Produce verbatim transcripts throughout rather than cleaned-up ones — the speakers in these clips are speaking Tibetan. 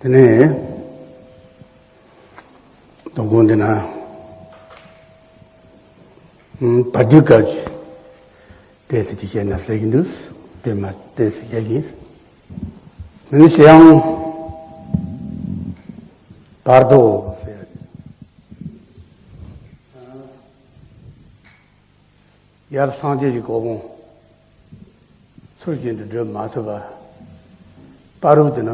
དེ་ནས་དོ་དགོང་འདི་ན་བར་དོའི་སྐབས་ཀྱི་ཏོག་ཙམ་ཅིག་བཤད་ན་ཟེར་གྱི་འདུག་དེ་མ་ཏོག་ཙམ་བཤད་ཀྱི་ཡིན། དེ་ནི་ཞེ་སྡང་བར་དོ་ཟེར། ཡར་སངས་རྒྱས་ཀྱི་གོ་འཕང་ཚུལ་བཞིན་དུ་བགྲོད་མ་ཐུབ་པ། བར་དོ་དེ་ན་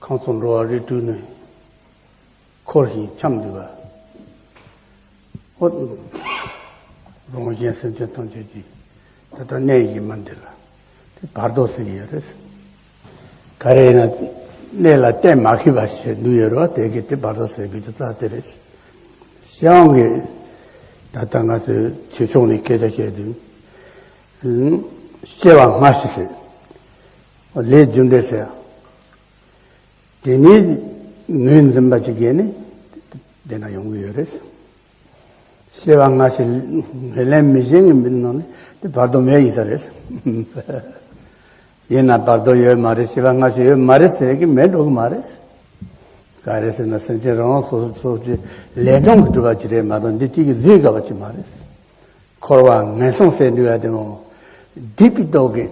ཁམས་གསུམ་འགྲོ་བ་རིགས་དྲུག་ནས་འཁོར་ཞིང་འཁྱམས་འདུག་པ། ཨོ། རང་གཞན་སེམས་ཅན་ཐམས་ཅད་ཀྱི་ད་ལྟ་གནས་ཡིན་མིན་འདི་ལ་དེ་བར་དོ་ཟེར་གྱི་ཡོད་རེད། ག་རེ་ཡིན་ན་གནས་ལ་གཏན་མ་ཁེལ་བ་ཞིག་འདུག་ཡོད་རེད་པ། དེ་གི་དེ་བར་དོ་ཟེར་གྱི་དེ་རྩ་དེ་རེད། ཞེ་སྡང་གི་ད་ལྟ་ང་ཚོའི་ཆོས་ཕྱོགས་ནས་སྐད་ཆ་བཤད་དུས། སྐྱེ་བ་སྔ་ཕྱི་ཟེར། ལས་རྒྱུ་འབྲས་ཟེར། དེ་ནས་ངོས་འཛིན་པ་ཅིག་བརྒལ་ནས་དེ་ན་ཡོང་གི་ཡོད་རེད། སྐྱེ་བ་སྔ་ཕྱི་ངོས་ལེན་མི་བྱེད་མཁན་མི་ནང་ནས་དེ་བར་དོ་མེད་ཡིན་ས་རེད། ཡིན་ན་བར་དོ་ཡོད་མ་རེད། སྐྱེ་བ་སྔ་ཕྱི་ཡོད་མ་རེད་ཟེར་གྱི་མེད་འགྲོ་གི་མ་རེད། ག་རེ་ཟེར་ན་སེམས་ཅན་རང་རང་སོ་སོ་སོ་སོའི་ལས་སྦྱོང་གིས་གྲུབ་པ་ཅིག་རེད་མ་གཏོགས་འདི་གཅིག་གིས་བཟོས་དགོས་པ་ཅིག་མ་རེད། འཁོར་བ་ངན་སོང་ཟེར་འདུག་ཡ་དེ་མོ། སྡིག་པའི་སྟོབས་ཀྱིས་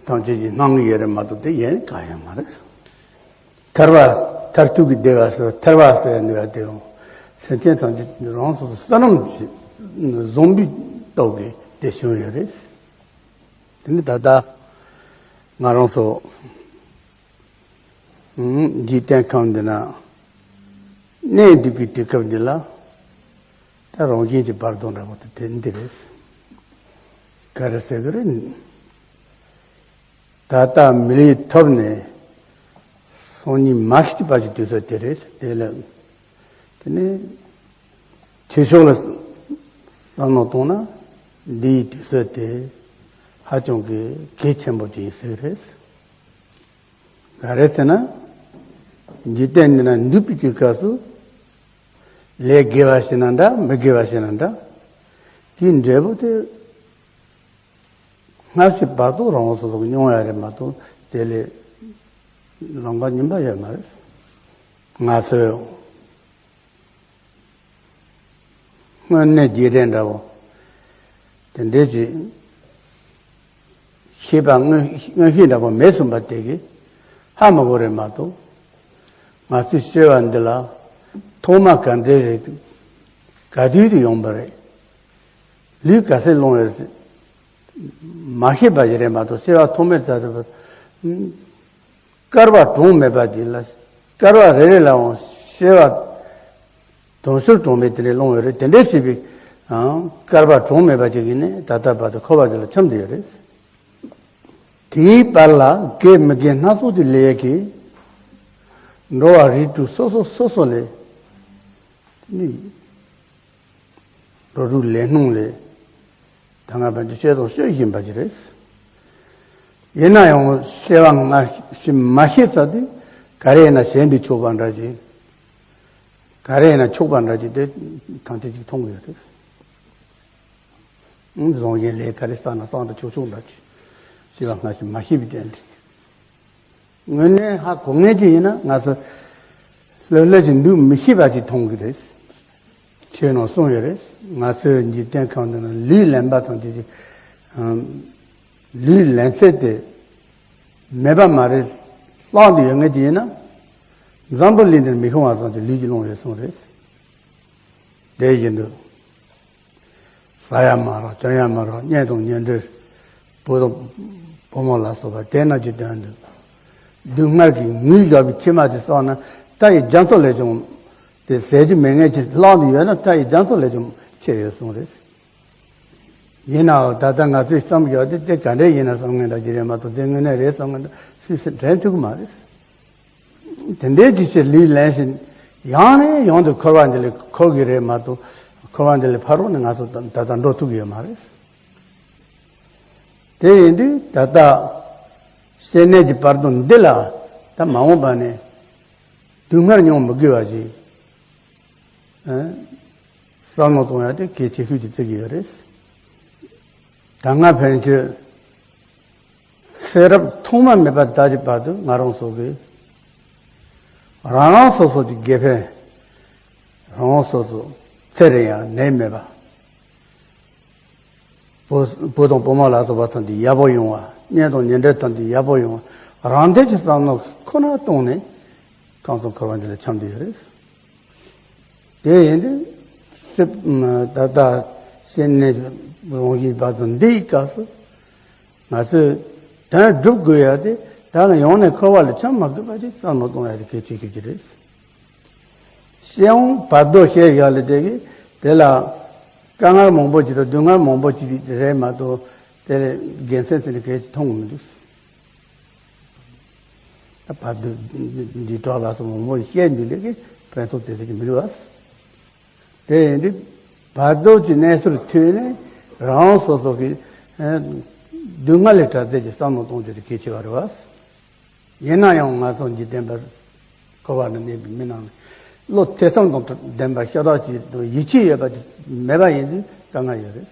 ཐམས་ཅད་ཀྱིས་སྣང་གི་ཡོད་རེད་མ་གཏོགས་དེ་གཞན་གང་ཡང་མ་རེད། ཐར་པ་མཐར་ཐུག་གི་བདེ་བ་ཟེར་ཐར་པ་ཟེར་འདུག་ཡ་དེ་མོ། སེམས་ཅན་ཐམས་ཅད་རང་སོ་སོ་བསོད་ནམས་ཀྱི་བཟང་པོའི་སྟོབས་ཀྱིས་དེ་བྱུང་ཡོད་རེད། དེ་ནི་ད་ལྟ་ང་རང་ཚོ་འཇིག་རྟེན་ཁམས་འདི་ན་གནས་འདུག་པའི་དུས་སྐབས་འདི་ལ་ད་རང་བཞིན་གྱི་བར་དོ་འདྲ་པོ་དེ་དེ་འདི་རེད། ག་རེ་ཟེར་གི་རེད། ད་ལྟ་མི་ལུས་ཐོབ་ནས་སང་ཉིན་མ་ཤི་བར་གྱི་དུས་ཚོད་དེ་རེད། དེ་ལ་དེ་ནས་ཆོས་ཕྱོགས་ལ་བསམ་བློ་གཏོང་ན་འདིའི་དུས་ཚོད་དེ་ཧ་ཅང་གི་གལ་ཆེན་པོ་ཅིག་ཡིན་ཟེར་གི་རེད། ག་རེ་ཟེར་ན། འཇིག་རྟེན་འདི་ན་འདུག་པའི་དུས་སྐབས་སུ་ལས་དགེ་བ་བྱས་ན་འདྲ་མི་དགེ་བ་བྱས་ན་འདྲ། དེའི་འབྲས་བུ་དེ་སྔ་ཕྱི་བར་དོ་རང་སོ་སོ་གིས་མྱོང་ཡ་རེད་མ་གཏོགས་དེ་ལས་ལོང་བ་ཉིན་པ་ཡོད་མ་རེད། ང་ཚོས་དངོས་གནས་རྗེས་དྲན་འདྲ་བོ་དེ་འདྲས་ཀྱི་ཤེས་པ་མངོན་མངོན་ཤེས་འདྲ་བོ་མེད་སོང་པ་དེ་གིས་ཧ་མ་གོ་རེད་མ་གཏོགས། ང་ཚོའི་སྐྱེ་བ་འདི་ལ་ཐོག་མ་ག་འདྲས་རེད། ག་དུས་དུ་ཡོང་པ་རེད། ལུས་ག་ཚད་སློང་ཡོད་རེད། མ་ཤེས་པ་ཞིག་རེད་མ་གཏོགས་སྐྱེ་བ་ཐོག་མའི་རྩ་དུ་བ། སྐལ་བ་གྲངས་མེད་པ་དེ་ལ་སྐལ་བ་རེ་རེ་ལའང་སྐྱེ་བ་དུང་ཕྱུར་གྲངས་མེད་དེ་འདྲའི་སློང་ཡོད་རེད། དེ་འདྲའི་བྱས་པའི་སྐལ་བ་གྲངས་མེད་པ་ཅིག་གིས་ནི་ད་ལྟ་བར་དུ་འཁོར་བ་དེ་ལ་འཁྱམས་བསྡད་ཡོད་རེད། དེའི་བར་ལ་དགེ་མི་དགེ་སྣ་ཚོགས་ཀྱི་ལས་ཀྱིས་འགྲོ་བ་རིགས་དྲུག་སོ་སོ་སོ་སོ་ལས་ནི་འགྲོ་དྲུག་ལས་སྣང་ལས། ད་སྔ་བར་དུ་བཤད་དང་བཤད་བཞིན་པ་ཅིག་རེད། ཡིན་ན་ཡང་སྐྱེ་བ་སྔ་ཕྱི་མ་ཤེས་ཚར་དུས་ག་རེ་ཡིན་ན་གཞན་དུ་ཆོག་པ་འདྲ་ཅིག་ག་རེ་ཡིན་ན་ཆོག་པ་འདྲ་ཅིག་དེ་ཐམས་ཅད་ཅིག་མཐོང་གི་ཡོད་རེད། བཟང་ཞན་ལས་ག་རེ་བསགས་ན་བསགས་འདྲ་ཆོག་ཆོག་འདྲ་ཅིག་སྐྱེ་བ་སྔ་ཕྱི་མ་ཤེས་པའི་རྟེན་དེ། དངོས་གནས་ཧ་གོ་མཁན་ཅིག་ཡིན་ན་ང་ཚོ་ལྷོད་ལྷོད་ཅིག་འདུག་མི་ཤེས་པ་ཅིག་མཐོང་གི་རེད། ཆོས་ནང་གསུངས་ཡོད་རེད། ང་ཚོའི་འཇིག་རྟེན་ཁམས་འདི་ན་ལུས་ལེན་པ་དང་དེ་ཅིག་ལུས་ལེན་ཚད་དེ་མེད་པ་མ་རེད། བསླངས་ཏེ་ཡོད་མཁན་ཅིག་ཡིན་ན། འཛམ་བུ་གླིང་འདིར་མི་ཤོང་བ་ཙམ་གྱི་ལུས་ཀྱི་བླངས་ཡོད་གསུངས་རེད། དེ་བཞིན་དུ། ཟ་ཡ་མ་རག་གྱོན་ཡ་མ་རག་གཉེན་དང་ཉེ་འབྲེལ། བུ་དང་བུ་མོ་ལ་སོགས་པ་དེ་རྣམས་ཀྱི་དོན་དུ། སྡུག་བསྔལ་གྱི་ངུས་བཞག་པའི་མཆི་མ་དེ་བསགས་ན་མཐའ་ཡི་རྒྱ་མཚོ་ལས་ཀྱང་། དེ་ཟད་རྒྱུ་མེད་མཁན་གྱི་བླངས་ཏེ་ཡོད་ན་མཐའ་ཡི་རྒྱ་མཚོ་ལས་ཀྱང་ཆེ་ཡོད་གསུངས་རེད། ཡིན་ནའང་ད་ལྟ་ང་ཚོས་བསམ་བཞག་དེ་དེ་ག་འདྲས་ཡིན་ན་བསམ་མཁན་འདྲ་ཅིག་རེད་མ་གཏོགས་དེ་དངོས་གནས་རེད་བསམ་མཁན་འདྲ་སུས་སུ་དྲན་ཐུབ་ཀྱི་མ་རེད། དེ་འདྲའི་ཅིག་ཕྱིར་ལུས་ལེན་བཞིན་ཡང་ནས་ཡང་དུ་འཁོར་བ་འདི་ལས་འཁོར་གྱི་རེད་མ་གཏོགས་འཁོར་བ་འདི་ལས་ཕ་རོལ་ནས་ང་ཚོ་ད་ད་ལྟ་འགྲོ་ཐུབ་ཀྱི་ཡོད་མ་རེད། དེ་ཡིན་དུས་ད་ལྟ་སྐྱེ་གནས་ཀྱི་བར་དོ་འདི་ལ་ད་མ་འོངས་པ་ནས་སྡུག་བསྔལ་མྱོང་མི་དགོས་པ་ཞིག་ཨ། བསམ་བློ་གཏོང་ཡ་དེ་གལ་ཆེ་ཤོས་ཀྱི་རྩི་གི་ཡོད་རེད། ད་སྔ་ཕན་ཆོད་ཚེ་རབས་ཐོག་མ་མེད་པ་ད་ཅི་བར་དུ་ང་རང་ཚོ་གི་ རང་རང་སོ་སོ་གྱི་དགེ་ཕན། རང་རང་སོ་སོ་ཚེ་རིང་ཡང་ནད་མེད་པ། བུ་བུ་དང་བུ་མོ་ལ་སོགས་པ་ཐམས་ཅད་ཡག་པོ་ཡོང་བ། གཉེན་དང་ཉེ་འབྲེལ་ཐམས་ཅད་ཡག་པོ་ཡོང་བ། རང་བདེ་གྱི་བསམ་བློ་ཁོ་ན་བཏང་ནས་ཁམས་གསུམ་འཁོར་བ་འདི་ལ་འཁྱམས་བསྡད་ཡོད་རེད། དེ་ཡིན་དུས་སྲིད་ད་ལྟ་སེམས་ནས་རང་བཞིན་བར་དུ་འདི་ཡི་སྐབས་སུ། ང་ཚོས་དོན་སྒྲུབ་དགོས་ཡ་དེ་ད་ནི་ཡང་ནས་འཁོར་བ་ལ་འཁྱམས་མ་དགོས་པ་ཅིག་བསམ་བློ་གཏོང་ཡ་དེ་གལ་ཆེ་ཤོས་ཅིག་རེད། སྤྱི་ཡོངས་བར་དོ་བཤད་ཡ་ལ་དེ་གི་དེ་ལ་དཀའ་ངལ་མང་པོ་ཅིག་དང་སྡུག་བསྔལ་མང་པོ་ཅིག་རེད་མ་གཏོགས། དེ་ལས་དགེ་མཚན་ཟེར་ནས་གལ་ཆེ་མཐོང་གི་མི་འདུག་ད་བར་དོ་འདི་གྲོགས་ལ་སོགས་མང་པོ་བཤད་འདུག་ལས་ཀི་ཕན་ཐོགས་དེ་ཟེར་གི་མི་འདུག་བ། དེ་ཡིན་དུས་བར་དོ་གི་གནས་ཚུལ་ཐོས་ནས་རང་སོ་སོ་གི་ཨ་སྡུག་བསྔལ་ལས་བྲལ་ཚད་ཀྱི་བསམ་བློ་གཏོང་རྒྱུ་དེ་གལ་ཆེ་བ་རེད་བ། ཡིན་ན་ཡང་ང་ཚོ་འཇིག་རྟེན་པ་འཁོར་བ་ནང་གནས་པའི་མི་རྣམས་བློ་ཐེ་ཚོམ་དང་ལྡན་པ་ཤ་སྟག་ཅིག་དང་ཡིད་ཆེས་ཡོད་པ་ཅིག་མེད་པ་ཡིན་དུས་དཀའ་ངལ་ཡོད་རེད།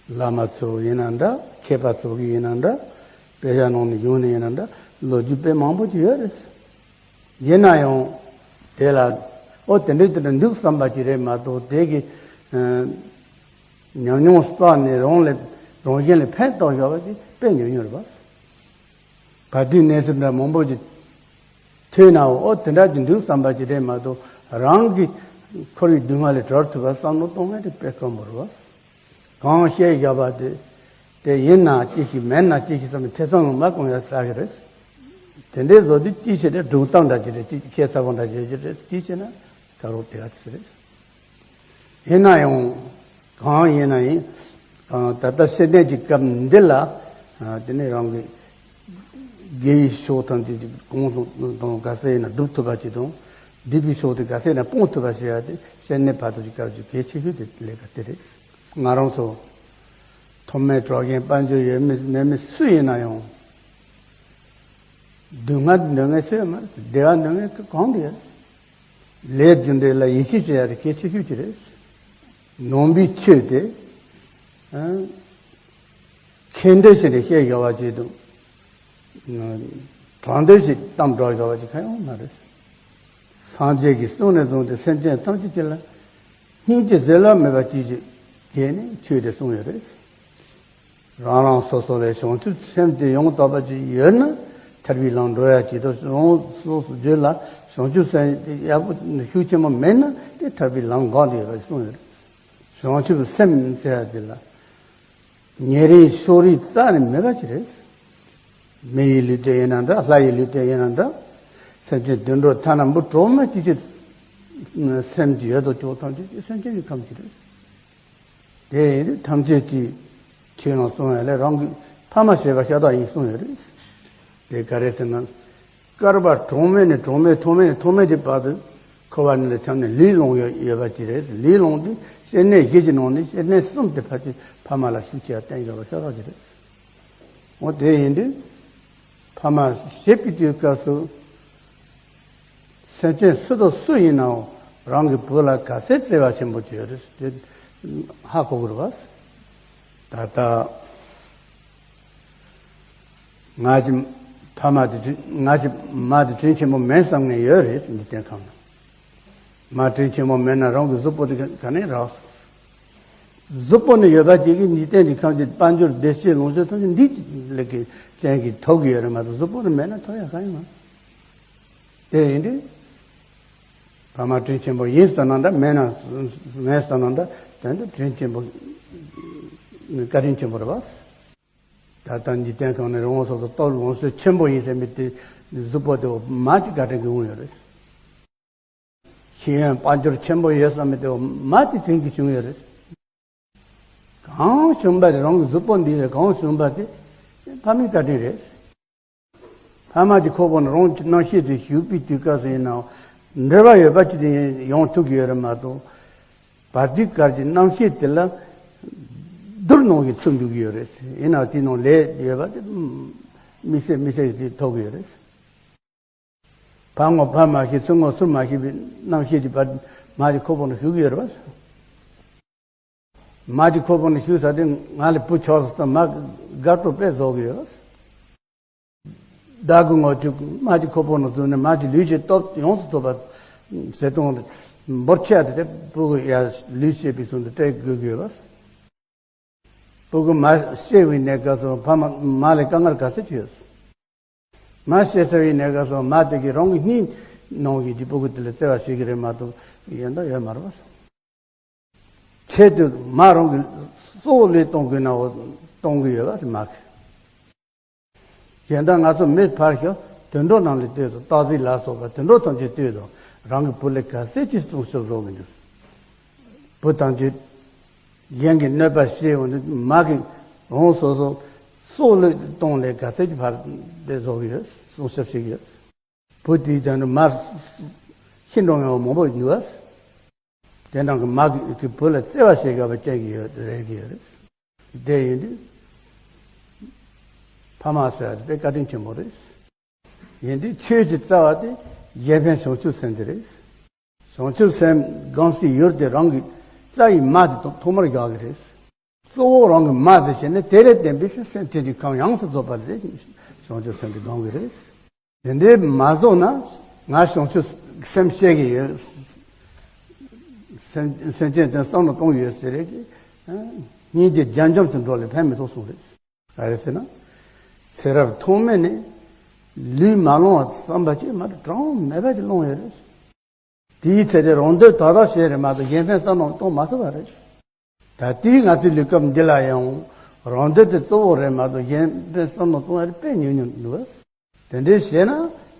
བླ་མ་ཚོ་ཡིན་ན་འདྲ། མཁས་པ་ཚོ་གི་ཡིན་ན་འདྲ། དཔེ་ཆ་ནང་ནས་ཡོང་ནས་ཡིན་ན་འདྲ། ལོ་རྒྱུས་དཔེ་མང་པོ་ཅིག་ཡོད་རེད། ཡིན་ན་ཡང་དེ་ལ་ཨོ་དེ་འདྲའི་དེ་འདྲ་འདུག་བསམ་པ་ཅིག་རེད་མ་གཏོགས། དེ་གི་ཨ་ཉམས་མྱོང་བསགས་ནས་རང་ལ་རང་གཞན་ལ་ཕན་ཐོགས་ཡོད་པ་ཅིག་དཔེ་ཉུང་ཉུང་རེད་པ། བར་དོའི་གནས་ཚུལ་འདྲ་མང་པོ་ཅིག་ཐོས་ནའང་ཨོ་དེ་འདྲ་ཅིག་འདུག་བསམ་པ་ཅིག་རེད་མ་གཏོགས། རང་གི་འཁོར་བའི་སྡུག་བསྔལ་ལས་གྲོལ་ཐུབ་པ་བསམ་བློ་གཏོང་མཁན་དེ་དཔེ་དཀོན་པོ་རེད་བ། གང་བཤད་བཞག་པ་དེ་དེ་ཡིན་ན་ཅི་ཞིག་མེད་ན་ཅི་ཞིག་བསམ་ནས་ཐེ་ཚོམ་ལ་མ་གཏོང་ཡ་ཟ་གི་རེད། དེ་འདྲའི་བཟོ་དུས་ཅི་བྱེད་དེ་སྒྲུང་གཏམ་འདྲ་ཅིག་རེད། ཅི་ཁྱད་མཚར་པོ་འདྲ་བྱེད་ཀྱི་རེད། ཅི་བྱེད་ན་དཀའ་རོགས་དེ་ག་ཚོད་རེད། ཡིན་ན་ཡང་གང་ཡིན་ན་ཡིན། ད་ལྟ་སེམས་ལྡན་གྱི་སྐབས་འདི་ལ་དེ་ནས་རང་གི་དགེ་བའི་ཕྱོགས་ཐམས་ཅད་ཀྱི་གོང་དང་ག་ཚད་ཡིན་ན་སྒྲུབ་ཐུབ་པ་ཅིག་དང་། སྡིག་པའི་ཕྱོགས་དེ་ག་ཚད་ཡིན་ན་སྤོང་ཐུབ་པ་ཞིག་ཡ་དེ་སེམས་ལྡན་བར་དོ་གི་སྐབས་ཀྱི་གལ་ཆེ་ཤོས་དེ་ལས་ཀ་དེ་རེད། ང་རང་ཚོ་མཐོ་དམན་གྲགས་ཅན་དཔལ་འབྱོར་ཡོད་མེད་མེད་མེད་སུ་ཡིན་ན་ཡང་། སྡུག་བསྔལ་འདོད་མཁན་སུ་ཡོད་མ་རེད། བདེ་བ་འདོད་མཁན་གང་དུ་ཡོད། ལས་རྒྱུ་འབྲས་ལ་ཡིད་ཆེས་བྱེད་ཡ་དེ་གལ་ཆེ་ཤོས་ཅིག་རེད། ནང་པའི་ཆོས་དེ་ཨ་ཁེངས་འདོད་བྱས་ནས་བཤད་བཞག་པ་ཅིག་དང་། དྲང་འདོད་བྱས་གཏམ་བསྒྲགས་བཞག་པ་ཅིག་གང་ཡང་མ་རེད། སངས་རྒྱས་ཀྱིས་གསུངས་ནས་བཟུང་སྟེ་སེམས་ཅན་ཐམས་ཅད་ཀྱི་ལ་སྙིང་རྗེ་བཟོད་གླགས་མེད་པ་ཅིག་ཅིག་བྱས་ནས་ཆོས་དེ་གསུངས་ཡོད་རེད། རང་རང་སོ་སོ་ལ་བྱང་ཆུབ་སེམས་དེ་ཡང་དག་པ་ཅིག་ཡོད་ན་ཐར་པའི་ལམ་འགྲོ་ཡ་ཅིག་དང་། རང་སོ་སོ་རྒྱུད་ལ་བྱང་ཆུབ་སེམས་དེ་ཡག་པོ་ཤུགས་ཆེན་པོ་མེད་ན་དེ་ཐར་པའི་ལམ་འགག་བསྡད་ཡོད་པ་གསུངས་ཡོད་རེད། བྱང་ཆུབ་སེམས་ཟེར་ཡ་དེ་ལ་ཉེ་རིང་ཕྱོགས་རིས་རྩ་ནས་མེད་པ་ཅིག་རེད། མི་ཡི་ལུས་རྟེན་ཡིན་ན་འདྲ། ལྷ་ཡི་ལུས་རྟེན་ཡིན་ན་འདྲ། སེམས་ཅན་དུད་འགྲོ་ཐ་ན་འབུ་གྲོག་མ་ཅིག་ཅིག་སེམས་ཀྱི་ཡོད་དོ་ཅོག་ཐམས་ཅད་ཀྱི་སེམས་ཅན་གྱི་ཁམས་ཅིག་རེད། དེ་ཡིན་དུས་ཐམས་ཅད་ཀྱི་ཆོས་རྣམས་གསུང་ཡ་ལས་རང་གི་ཕ་མ་བྱས་པ་ཤ་སྟག་ཡིན་གསུངས་ཡོད་རེད། དེ་ག་རེ་ཟེར་ན། བསྐལ་པ་གྲངས་མེད་ནས་གྲངས་མེད་ཐོགས་མེད་ནས་ཐོགས་མེད་ཀྱི་བར་དུ་འཁོར་བ་ནི་ལ་འཁྱམས་ནས་ལུས་ལོངས་ཡོད་ཡོད་པ་ཅིག་རེད། ལུས་ལོངས་དུས་སྐྱེ་གནས་བཞི་གི་ནང་ནས་སྐྱེ་གནས་གསུམ་དེ་ཕལ་ཆེར་ཕ་མ་ལ་ཤུགས་ཆེ་བ་བསྟན་ཡོད་པ་ཤ་སྟག་ཅིག་རེད། འོ་དེ་ཡིན་དུས་ཕ་མ་བྱེད་པའི་དུས་སྐབས་སུ། སེམས་ཅན་སུ་དང་སུ་ཡིན་ནའང་རང་གི་བུ་ལ་ག་ཚད་བརྩེ་བ་ཆེན་པོ་ཅིག་ཡོད་རེད་དེ་ཧ་གོ་དགོས་རེད་བ། ད་ལྟ་ང་གི་ཕ་མ་དེ་དྲིན་ང་གི་མ་དེ་དྲིན་ཆེན་པོ་མིན་བསམ་མཁན་ཡོད་རེད། འཇིག་རྟེན་ཁམས་ན་མ་དྲིན་ཆེན་པོ་མིན་ན་རང་གི་གཟུགས་པོ་དེ་ག་ནས་རག་གཟུགས་པོ་ནི་ཡོད་པ་ཅིག་གིས་འཇིག་རྟེན་གྱི་ཁམས་ཀྱི་དཔལ་འབྱོར་བདེ་སྐྱིད་ལོངས་སྤྱོད་ཐམས་ཅད་འདི་ལས་ཀྱི་ཅན་གྱིས་ཐོབ་ཀྱི་ཡོད་རེད་མ་གཏོགས། གཟུགས་པོ་ནི་མེད་ན་ཐོབ་ཡ་གང་ཡང་མ་རེད། དེ་ཡིན་དུས་ཕ་མ་དྲིན་ཆེན་པོ་ཡིན་བསམ་ན་འདྲ། མེད་ན་མེད་བསམ་ན་འདྲ། དོན་དུ་དྲིན་ཆེན་པོ་བཀའ་དྲིན་ཆེན་པོ་རེད་བ། ད་ལྟ་འཇིག་རྟེན་ཁམས་ནས་རང་སོ་སོ་སྟོབས་ལོངས་སྤྱོད་ཆེན་པོ་ཡིན་ཟེར་མི་དེ་གཟུགས་པོ་དེ་མ་གཅིག་བཀའ་དྲིན་གྱིས་འོང་ཡོད་རེད། ཤེས་ཡོན་དཔལ་འབྱོར་ཆེན་པོ་ཡོད་བསམ་མི་དེ་མ་དེ་དྲིན་གྱིས་བྱུང་ཡོད་རེད། གང་བྱུང་བ་དེ་རང་གི་གཟུགས་པོ་འདི་རེད། གང་བྱུང་བ་དེ་ཕ་མའི་བཀའ་དྲིན་རེད། ཕ་མ་གྱི་ཁོག་པ་ནས་རང་གི་རྣམ་ཤེས་དེ་ཞུགས་པའི་དུས་སྐབས་སུ་ཡིན་ནའང་འབྲེལ་བ་ཡོད་པ་ཅིག་དེ་ཡོང་ཐུབ་ཀྱི་ཡོད་རེད་མ་གཏོགས། བར་དུས་སྐབས་ཀྱི་རྣམ་ཤེས་དེ་ལ་རྡུལ་ནང་གི་ཚུར་འཇུག་གི་ཡོད་རེད། ཡིན་ནའང་དེའི་ནང་ལས་ཡོད་པ་དེ་དམིགས་བསལ་དམིགས་བསལ་གྱི་དེ་ཐོབ་ཀྱི་ཡོད་རེད། ཕར་ངོ་ཕར་མ་ཤེས་ཚུར་ངོ་ཚུར་མ་ཤེས་པའི་རྣམ་ཤེས་ཀྱི་བར་མ་གི་ཁོག་པ་ནང་ཞུགས་ཀྱི་ཡོད་རེད་བ། མ་གི་ཁོག་པ་ནང་ཞུགས་ས་དེ་ང་ལ་བུ་ཆགས་སོང་ཙང་མ་དགའ་སྤྲོ་དཔེ་བཟོ་གི་ཡོད། བདག་གི་ངོ་བཅུག་མ་གཅིག་ཁོ་པོ་ནང་བཙུན་ནས་མ་གཅིག་ལུས་ཀྱི་སྟོབས་ཡོངས་སུ་ཐོབ་པ་ཟེར་སྟངས་འབོར་ཆེ་བ་དེ་དེ་ཕྲུ་གུ་ཡ་ལུས་བྱེད་པའི་ཚུལ་དུ་སྤྲད་དགོས་ཀྱི་ཡོད་པ། ཕྲུ་གུ་མ་སྐྱེས་པའི་གནས་སྐབས་སུ་ཕ་མ་མ་ལ་དཀའ་ངལ་ག་ཚོད་ཅིག་ཡོད། མ་སྐྱེས་ཚར་བའི་གནས་སྐབས་སུ་མ་དེ་གིས་རང་གི་སྙིང་ནང་གི་ཕྲུ་གུ་དེ་ལ་བརྩེ་བ་བྱེད་ཀྱི་རེད་མ་གཏོགས་ཡོད་མདོག་ཡོད་མ་རེད་པ། ཆེད་དུ་མ་རང་གི་གཙོ་བོ་ལས་གཏོང་དགོས་ན་འོ་གཏོང་གི་ཡོད་པ་རེད་མ་གི། གཞན་དག་ང་ཚོ་མི་ཕར་ཞོག་དུད་འགྲོ་རྣམས་ལ་ལྟོས་དང་སྟག་གཟིག་ལ་སོགས་པ་དུད་འགྲོ་ཐམས་ཅད་ལྟོས་དང་རང་གི་བུ་ལ་ག་ཚད་ཅིག་སྲུང་སྐྱོབ་བཟོ་གི་འདུག་བུ་ཐམས་ཅད་གཞན་གྱི་གནོད་པ་བྱེད་འོང་དུས་མ་གི་འོང་སོ་སོ་སྲོག་བློས་གཏོང་ལས་ག་ཚད་ཀྱི་བར་དེ་བཟོ་གི་ཡོད། སྲུང་སྐྱོབ་བྱེད་ཀྱི་ཡོད། བུ་དེའི་དོན་དུ་མ་ཤི་འགྲོ་མཁན་མང་པོ་འདུག་བ། དེ་འདྲ་གི་མ་གི་བུ་ལ་བརྩེ་བ་བྱེད་དགོས་པ་ཅན་གྱི་ཡོད་རེད་ཀྱི་ཡོད་རེད། དེ་ཡིན་དུས་ཕ་མ་ཟེར་བ་དེ་དཔེ་བཀའ་དྲིན་ཆེན་པོ་རེད། ཡིན་དུས་ཆོས་ཀྱི་རྩ་བ་དེ་གཞན་ཕན་བྱང་ཆུབ་སེམས་དེ་རེད། བྱང་ཆུབ་སེམས་སྒོམ་སའི་ཡུལ་དེ་རང་གི་རྩ་ཡི་མ་དེ་ཐོག་མར་བཞག་གི་རེད། གཙོ་བོ་རང་གི་མ་དེ་བྱས་ནས་དེ་ལས་བརྟེན་པའི་སེམས་ཐོག་མར་ཡོངས་སུ་རྫོགས་པ་དེ་བྱང་ཆུབ་སེམས་ཀྱི་སྒོམ་གྱི་རེད། དེ་འདྲའི་མ་རྫོགས་ན་ང་བྱང་ཆུབ་སེམས་བསྐྱེད་ཀྱི་ཡོད། སེམས་སེམས་ཅན་དོན་བསམ་བློ་གཏོང་ཡོད་ཟེར་རེད་ཀྱི། སྙིང་རྗེ་རྒྱ་འཇོམས་སུ་འགྲོ་ལས་ཕན་མི་ཐོགས་གསུངས་རེད། ག་རེ་ཟེར་ན། ཚེ་རབས་ཐོག་མེད་ནས་ལུས་མ་བླངས་པ་བསམ་པ་ཅིག་མ་གཏོགས་གྲངས་མེད་པ་ཅིག་བླངས་ཡོད་རེད། དེའི་ཚེ་དེ་རང་འདོད་དོ་དག་བྱས་རེད་མ་གཏོགས་གཞན་ཕན་བསམ་བློ་གཏོང་མ་ཐུབ་པ་རེད། ད་ལྟའི་ང་ཚོའི་ལུས་སྐབས་འདི་ལ་ཡང་རང་འདོད་དེ་གཙོ་བོ་རེད་མ་གཏོགས་གཞན་ཕན་བསམ་བློ་གཏོང་ཡ་དེ་དཔེ་ཉུང་ཉུང་འདུག་བས། དེ་འདྲའི་བྱས་ན་